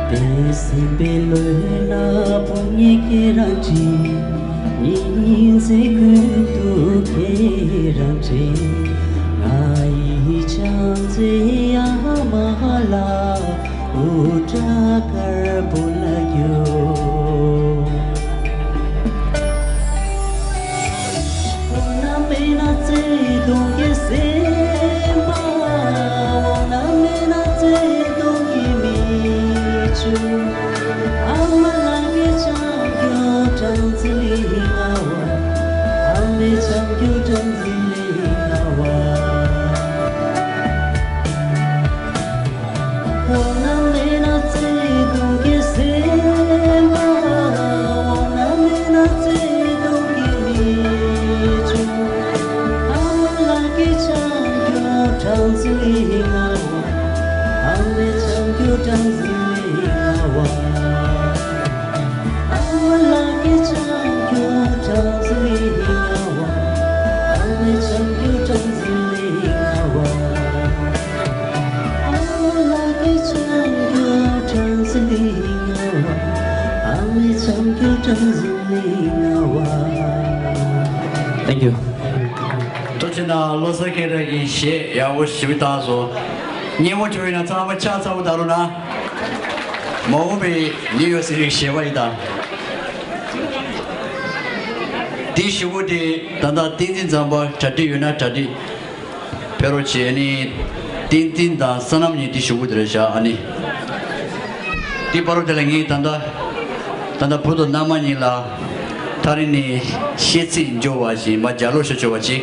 དེ་སེམས་པའི་ལོ་ན་ཕུང་ཉེ་ཁྱེད་རང་བྲིས། ཉིན་མཚན་ཀུན་ཏུ་ཁྱེད་རང་དྲན། ང་ཡི་བྱམས་བརྩེའི་ཨ་མ་ལགས། འུ་དྲག་དཀར་པོ་ལ་རྒྱུག་འོ་ན་མེད་ན་བརྩེ་དུང་གི་སེམས་པ། འོ་ན་མེད་ན་བརྩེ་དུང་གི་མིག་ཆུ། ཨ་མ་ལགས་ཀྱི་ཆང་རྒྱུ་གྲང་ཟིག་ལས་ང་བ། ཨ་མའི་ཆང་རྒྱུ་གྲང་ཟིག་ལས་ང་བ། འོ་ན་མེད་ན་བརྩེ་དུང་གི་སེམས་པ། འོ་ན་མེད་ན་བརྩེ་དུང་གི་མིག་ཆུ། ཨ་མ་ལགས་ཀྱི་ཆང་རྒྱུ་གྲང་ཟིག་ལས་ང་བ། ཨ་མའི་ཆང་རྒྱུ་གྲང་ཟིག་ལས་ང་བ། ཨ་མ་ལགས་ཀྱི་ཆང་རྒྱུ་གྲང་ཟིག་ལས་ང་བ། ཨ་མའི་ཆང་རྒྱུ་གྲང་ཟིག་ལས་ང་བ། ཨ་མ་ལགས་ཀྱི་ཆང་རྒྱུ་གྲང་ཟིག་ལས་ང་བ། ཨ་མའི་ཆང་རྒྱུ་གྲང་ཟིག་ལས་ང་བ། Thank you. ཐུགས་རྗེ་གནང་། བློ་བཟང་ཁྱེད་རང་གི་གཞས་ཡག་པོ་ཞེ་པོ་བཏང་སོང་། སྙན་མོ་བྱུང་ཡོད་ན་ཚང་མ་ཕྱག་ཚ་པོ་བཏང་རོགས་གནང་། མ་འོངས་པའི་ནིའུ་ཡོག་སི་ཊི་གཞས་པ་ཡིན་ད། དེའི་གཞུག་གུ་དེ་ད་ལྟ་བསྟན་འཛིན་ཚང་པ་གྲ་སྒྲིག་ཡོད་ན་གྲ་སྒྲིག་ཕེབས་རོགས་བྱེད། ཨ་ནི་བསྟན་འཛིན་དང་སོ་ནམ་གཉིས་དེའི་གཞུག་གུ་དེ་རེད་བཞག་ཨ་ནི་དེའི་བར་དུ་དེ་ལ་ངས་ད་ལྟ་ད་ལྟ་བུ་དང་མནའ་མ་གཉིས་ལ་ཐག་རིང་ནས་ཤེས་ཚིག་འབྱོར་བ་ཞིག་མ་ལྗགས་ཀློག་ཤོག་བྱོས་པ་ཅིག་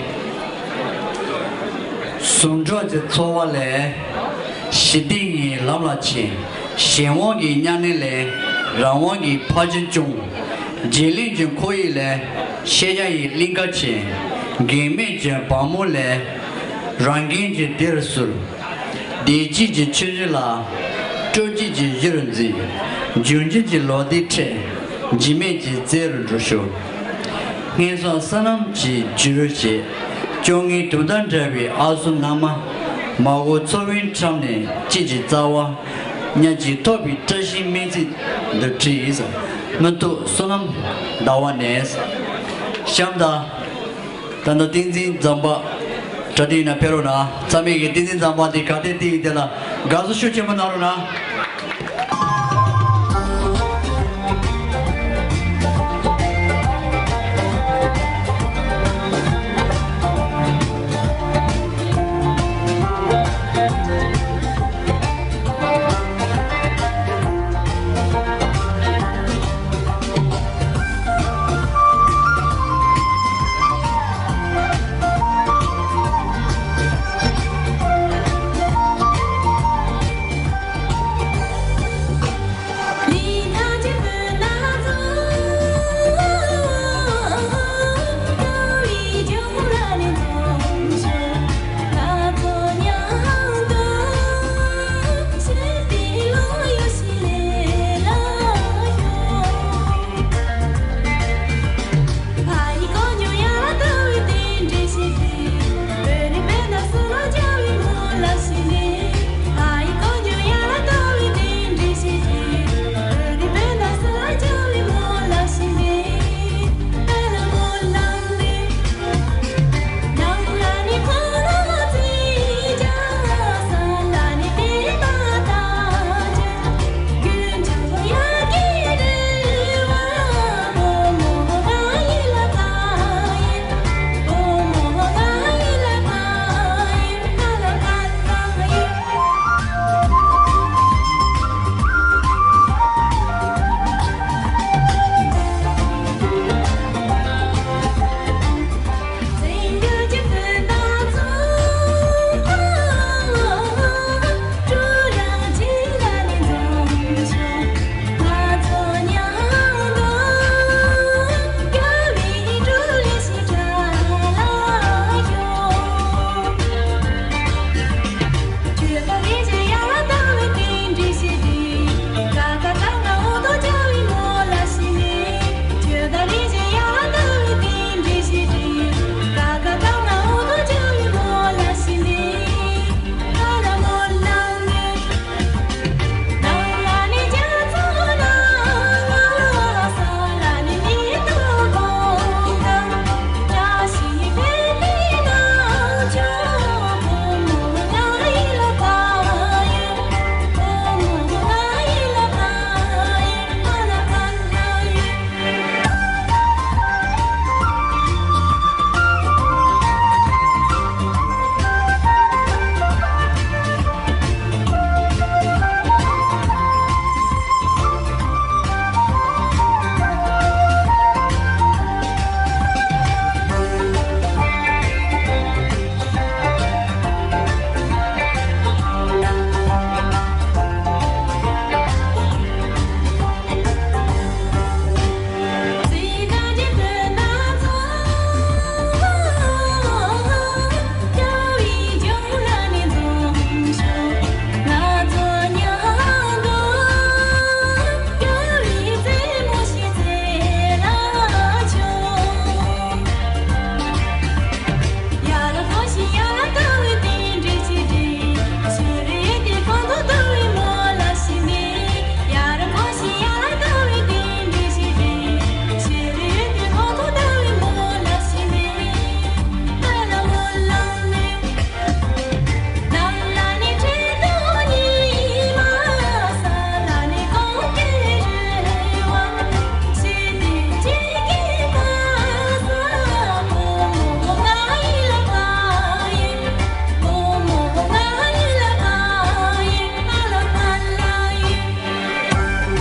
ཟུང་འཇུག་གི་འཚོ་བ་ལས། ཞི་བདེ་ཡི་ལམ་ལ་ཕྱིན། གཞན་དབང་གི་གཉའ་གནོན་ལས། རང་དབང་གི་ཕ་ཆེན་སྐྱོང་། བརྗེ་ལེན་གྱི་ཁོར་ཡུག་ལས། ཤེས་བྱ་ཡི་གླིང་ག་ཆེན། འགལ་མེད་ཀྱི་བ་མོ་ལས། རང་འགན་གྱི་སྡེར་གསོལ། བདེ་སྐྱིད་ཀྱི་ཆུ་རྒྱུན་ལ། སྤྲོ་སྐྱིད་ཀྱི་གཞི་རུ་འཛིན། འབྱུང་འགྱུར་གྱི་ལོ་ཟླའི་ཁྲོད། འཇིགས་མེད་ཀྱི་རྩེ་རུ་འགྲོ་ཤོག་སྔོན་བསངས་བསོད་ནམས་ཀྱི་བྱུ་རུ་བཞད། སྐྱོ་ངལ་དུག་མདའ་འདྲ་བའི་ཨ་སོ་མནའ་མ། མ་འོངས་འཚོ་བའི་འགྲམ་ནས་སྐྱིད་ཀྱི་རྩ་བ། ཉ་གཅིག་ཐོགས་པའི་བཀྲ་ཤིས་སྨོན་ཚིག་འདི་བྲིས། མི་ཐུབ་བསོད་ནམས་ཟླ་བ་ནས། གཤམ་དུ། ད་ལྟ་བསྟན་འཛིན་ཛམ་བྷ་དྲ་སྟེང་ན་ཕེབས་རོགས་གནང་། ཚང་མས་ཀྱིས་བསྟན་འཛིན་ཛམ་བྷ་དེ་གར་སྟེགས་སྟེང་དེ་ལ་དགའ་བསུ་ཤུགས་ཆེན་པོ་གནང་རོགས་གནང་།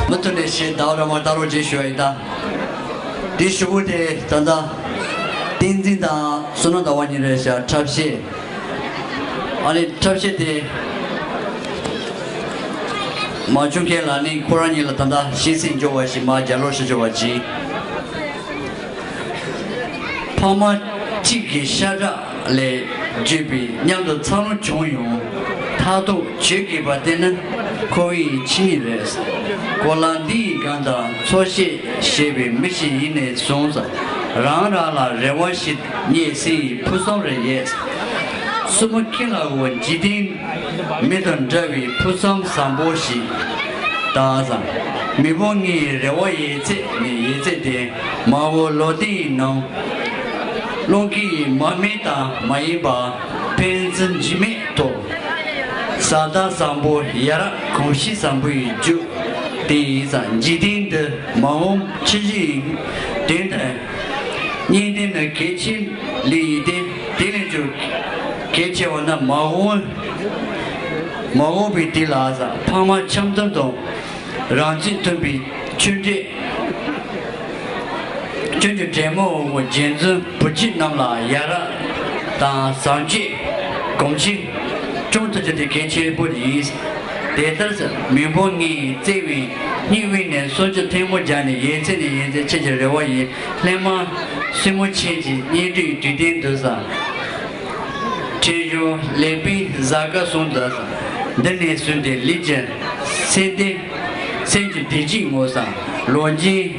མུ་མཐུད་ནས་ཞེས་ཟླ་བ་ར་མ་ལྟ་རོགས་ཅེས་ཞུ་བ་ཡིན་ད། དེ་ཞུ་བོ་དེ་ད་ལྟ་བསྟན་འཛིན་དང་བསོད་ནམས་ཟླ་བ་གཉིས་རེད་ཤག་འཁྲབ་གཞས། ཨ་ནི་འཁྲབ་གཞས་དེ། མ་བྱུང་མཁན་ལ་ནི་ཁོ་རང་ཉིད་ལ་ད་ལྟ་ཤེས་ཚད་འཇོག་པ་ཞིག་མར་རྒྱབ་ལོག་ཞུ་ཆོག་པ་ཅིག་ཕ་མ་གཅིག་གི་ཤ་ཁྲག་ལས་བརྒྱུད་པའི་མཉམ་དུ་འཚར་ལོངས་བྱུང་ཡང་མཐར་ཐུག་བྱེད་དགོས་པ་དེ་ནི་ཁོ་བོའི་ཆོས་ཉིད་རེད། གོ་ལ་འདིའི་སྒང་དང་འཚོ་བྱེད་ཞེས་པའི་མི་ཞིག་ཡིན་ནས་བཟུང་རང་རང་ལ་རེ་བ་ཞིག་རྙེད་སའི་ཕུགས་བསམ་རེ་ཡོད། སྲུ་མོ་ཁྱེད་ལ་འོ་འཇིག་རྟེན་མི་དང་འདྲ་བའི་ཕུགས་བསམ་བཟང་པོ་ཞིག་དང་། མི་ཕམ་ངའི་རེ་བ་ཡོད་ཚད་ནས་ཡོད་ཚད་དེ་མ་འོངས་ལོ་ཟླའི་ནང་། རླུང་གིས་མ་རྨོས་དང་མ་ཡིན་པར་ཕན་ཚུན་འཇིགས་མེད་ཐོག་བཟའ་ཟླ་བཟང་པོ་ཡ་རབས་གོམས་གཤིས་བཟང་པོའི་རྒྱུ་དེ་ཡིན་ཙང་འཇིག་རྟེན་འདི་མ་འོངས་ཕྱི་གཞི་ཡིན། དོན་དང་གཉིས་ལྡན་ནི་གལ་ཆེན་ལས་ཡིན་ཏེ། དེ་ལས་ཀྱང་གལ་ཆེ་བ་ནི་མ་འོངས་མ་འོངས་པའི་དུས་ལ་ཕ་མ་འཆམ་མཐུན་དང་རང་ཚུགས་མཐུན་པའི་ཆོས་འབྲེལ། ཆོས་ཀྱི་འབྲེལ་མོ་འོ་རྗེ་བཙུན་བུ་ཁྱུད་རྣམས་ལ་ཡ་རབས་དང་བཟང་སྤྱོད་གོམས་གཤིས་སྐྱོང་ཐུབ་རྒྱུ་དེ་གལ་ཆེན་པོ་ཡིན། དེ་ལྟར་མི་ཕམ་ངའི་བརྩེ་བའི་སྙིང་དབུས་ནས་གསོལ་ཇ་ཐལ་མོ་སྦྱར་ནས་ཡོད་ཚད་ནས་ཡོད་ཚད་ཁྱེད་ཀྱི་རེ་བ་ཡིན། སླད་མ་སྲུ་མོ་ཁྱེད་ཀྱི་གཉེན་སྒྲིག་དུས་གཏན་དུ་བཟང་། ཁྲེལ་གཞུང་ལེགས་པའི་གཟའ་སྐར་གསུམ་དུ། འདི་ནས་བཟུང་སྟེ་ལུས་ཀྱི་སེམས་ལྡན། སེམས་ཀྱི་བདེ་སྐྱིད་ངོ་བསམ། ལོ་རྒྱུས་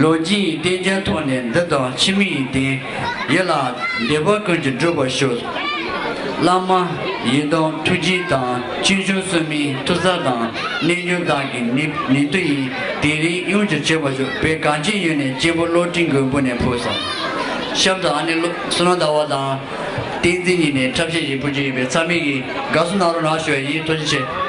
ལོ་རྒྱུས་བསྟན་འགྱུར་ཐོག་ནས་འདི་དང་ཕྱི་མའི་དོན་ཡིད་ལ་འདོད་པ་ཀུན་གྱི་འགྲུབ་པར་ཤོག་བླ་མ་ཡི་དམ་ཐུགས་རྗེ་དང་ཆོས་སྐྱོང་སྲུང་མའི་ཐུགས་ཟབ་དང་རྣལ་འབྱོར་བདག་གི་ནུས་ནུས་མཐུ་ཡིས་དེ་རིང་ཡོངས་སུ་གྲོལ་བར་ཤོག་བོད་གངས་ཅན་ཡུལ་ནས་སྐྱེས་བུ་བློ་གྲོས་མགོན་པོ་ནས་ཕུལ་སོང་། གཤམ་དུ་ཨ་ནེ་བསོད་ནམས་ཟླ་བ་དང་། བསྟན་འཛིན་གཉིས་ནས་འཁྲབ་གཞས་ཡིན་པོ་ཅིག་ཡིན་པས་ཚང་མས་ཀྱིས་དགའ་བསུ་གནང་རོགས་གནང་ཞུ་བ་ཡིན། ཐུགས་རྗེ་ཆེ།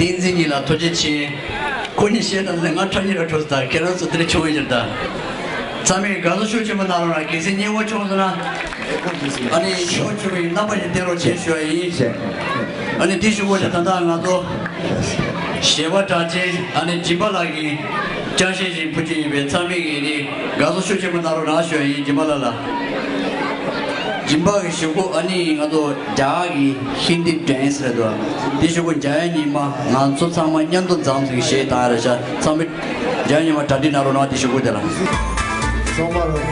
བསྟན་འཛིན་གཉིས་ལ་ཐུགས་རྗེ་ཆེ། ཁོ་གཉིས་བཤད་ན་ང་ཁྲ་ཉིན་ར་འཕྲོ་ད་ཁྱེད་རང་ཚོ་དེར་བྱུང་ཡོད་ད། ཚང་མས་དགའ་བསུ་ཤུགས་ཆེན་པོ་གནང་རོགས་གནང་། གལ་སྲིད་སྙན་པོ་བྱུང་སོང་ན། ཨ་ནི་སྙན་པོ་བྱུང་བའི་རྣམ་པ་ཞིག་བསྟན་རོགས་བྱེད་ཞུ་བ་ཡིན། ཨ་ནི་དེ་ཞུ་བ་ཞིག་ད་ལྟ་ང་ཚོ་གཞས་པ་གྲགས་ཅན་ཨ་ནི་སྦྱིན་པ་ལགས་ཀྱི་ཅང་ཤེས་ཤིང་ཕུ་ཅི་ཡིན་པའི་ཚང་མས་ཀྱི་ནི་དགའ་བསུ་ཤུགས་ཆེན་པོ་གནང་རོགས་གནང་ཞུ་བ་ཡིན། སྦྱིན་པ་ལགས་ལ། སྦྱིན་པ་གི་གཞུག་གུ་ཨ་ནི་ང་ཚོ་རྒྱ་གར་གྱི་ཧིན་དི་ཌན་སི་རེད་དོ། དེ་གཞུག་གུ་འཇམ་དབྱངས་ཉི་མ་ང་ཚོ་ཚང་མ་མཉམ་དུ་འཛོམས་ཟིན་གཞས་བཏང་ཡ་རེད་ཤག་ཚང་མས་འཇམ་དབྱངས་ཉི་མ་གྲ་སྒྲིག་གནང་རོགས་གནང་། དེ་གཞུག་གུ་དེ་ལ། ཚང་མ་རོགས་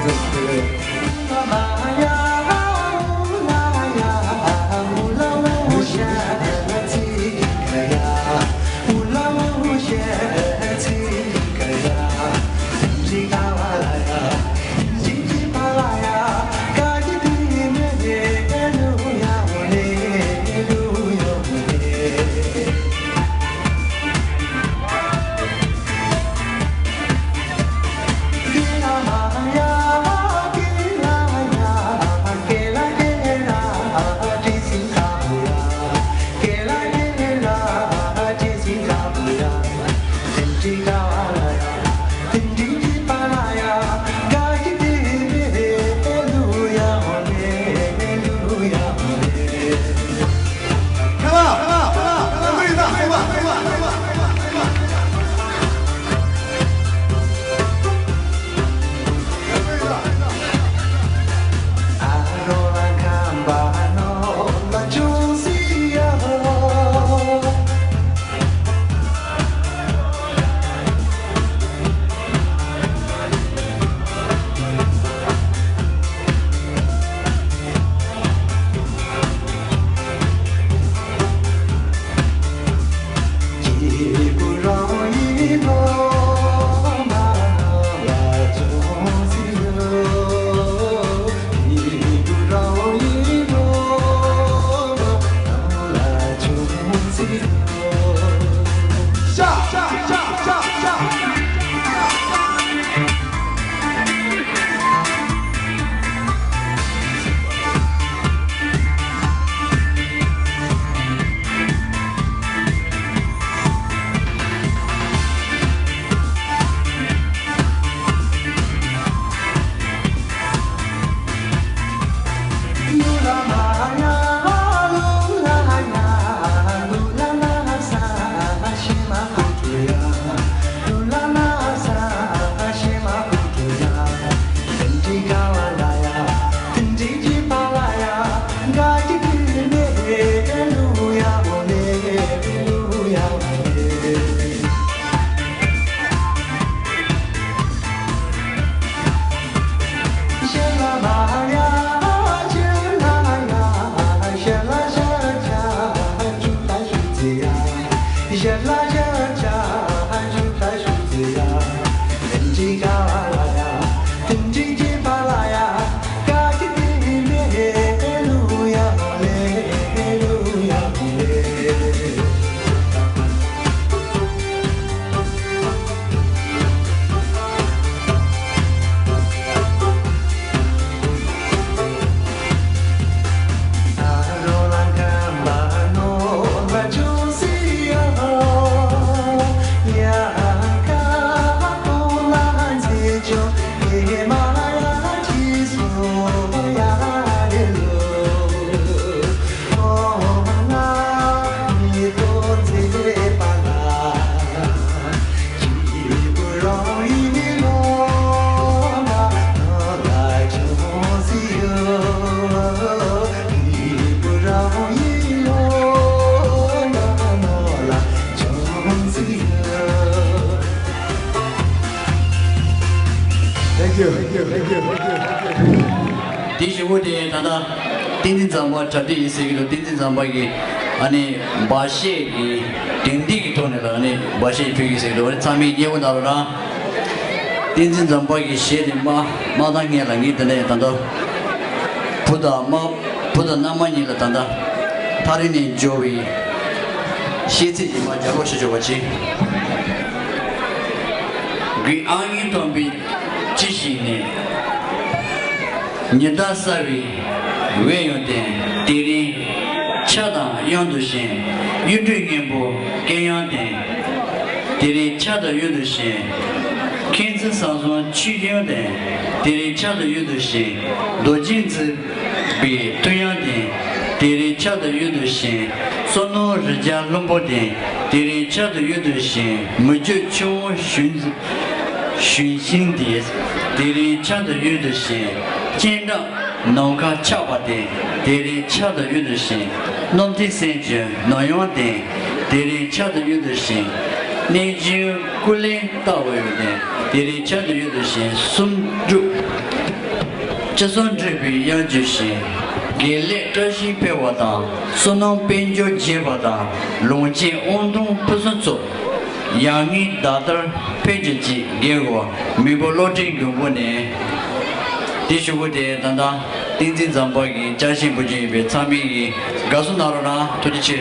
རྩེད་Thank you. Thank you. Thank you. དེ་བཞིན་པོ་དེ་ད་ལྟ་བསྟན་འཛིན་ཛམ་བྷ་གྲ་སྒྲིག་ཡིན་ཟེར་གྱི་འདུག་བསྟན་འཛིན་ཛམ་བྷ་གི་ཨ་ནི་སྦ་བཞེད་ཀྱི་དེང་དུས་ཀྱི་ཐོག་ནས་ལ་ཨ་ནི་སྦ་བཞེད་ཕུལ་གྱི་ཟེར་གྱི་འདུག་ཨ་ནི་ཚང་མས་མཉེས་པོ་གནང་རོགས་གནང་། བསྟན་འཛིན་ཛམ་བྷ་གི་གཞས་དེ་མ་མ་བཏང་སྔོན་ལ་ངས་དེ་ནས་ད་ལྟ་བུ་དང་མ་བུ་དང་མནའ་མ་གཉིས་ལ་ད་ལྟ་ཐག་རིང་ནས་འབྱོར་བའི་ཤེས་ཚད་ཀྱི་མ་རྒྱབ་ལོག་ཞུ་ཆོག་པ་ཅིག་གི་ཨང་ཡིན་སྟོན་པའི་ཅི་ཞིག་ནས། ཉི་ཟླ་གསལ་བའི་འོད་ཡོད་དེ། དེ་རིང་ ཕྱག་དང་གཡོན་དུ་བཞེངས། གཡུ་འབྲུག་སྔོན་པོ་སྐྱེ་ཡང་ལྡན། དེ་རིང་ཕྱག་དང་གཡོན་དུ་བཞེངས། མཁྱེན་བརྩེ་བཟང་གསུམ་ཆོས་འབྱོར་ལྡན། དེ་རིང་ཕྱག་དང་གཡོན་དུ་བཞེངས། རྡོ་རྗེ་འཛིན་པའི་མཐུ་ཡང་ལྡན། དེ་རིང་ཕྱག་དང་གཡོན་དུ་བཞེངས། བསོད་ནམས་རི་རྒྱལ་ལྷུན་པོ་ལྡན། དེ་རིང་ཕྱག་དང་གཡོན་དུ་བཞེངས། མི་བསྐྱོད་ཆུ་བོ་ཞུན་ཞུན་ཤིང་ལྡན། དེ་རིང་ཕྱག་དང་གཡོན་དུ་བཞེངས། སྤྱན་དྲངས་ནམ་མཁའ་ཆགས་པ་ལྡན། དེ་རིང་ཕྱག་དང་གཡོན་དུ་བཞེངས། རྣམ་ཐོས་སེམས་ཀྱི་ནམ་ཡང་ལྡན། དེ་རིང་ཕྱག་དང་གཡོན་དུ་བཞེངས། རྣལ་འབྱོར་ཀུན་ལས་རྟག་འོང་ལྡན། དེ་རིང་ཕྱག་དང་གཡོན་དུ་བཞེངས། གསུམ་སྒྲུབ། ཅི་བསམ་འགྲུབ་པའི་དབྱངས་ཀྱིས་བཞེངས། དགེ་ལེགས་བཀྲ་ཤིས་འཕེལ་བ་དང་། བསོད་ནམས་དཔལ་འབྱོར་རྒྱས་པ་དང་། ལོངས་སྤྱོད་དབང་ཐང་ཕུན་སུམ་ཚོགས། ཡར་ངོའི་ཟླ་ལྟར་འཕེལ་གྱུར་ཅིག་རྒན་གོ་མེས་པོ་བློ་གྲོས་མགོན་པོ་ནས། དེ་ཞུ་སྒོ་དེ་ད་ལྟ་བསྟན་འཛིན་ཛམ་བྷ་གི་ཅ་ཆས་འབུལ་རྒྱུ་ཡིན་པས་ཚང་མས་ཀྱིས་དགའ་བསུ་གནང་རོགས་གནང་། ཐུགས་རྗེ་ཆེ།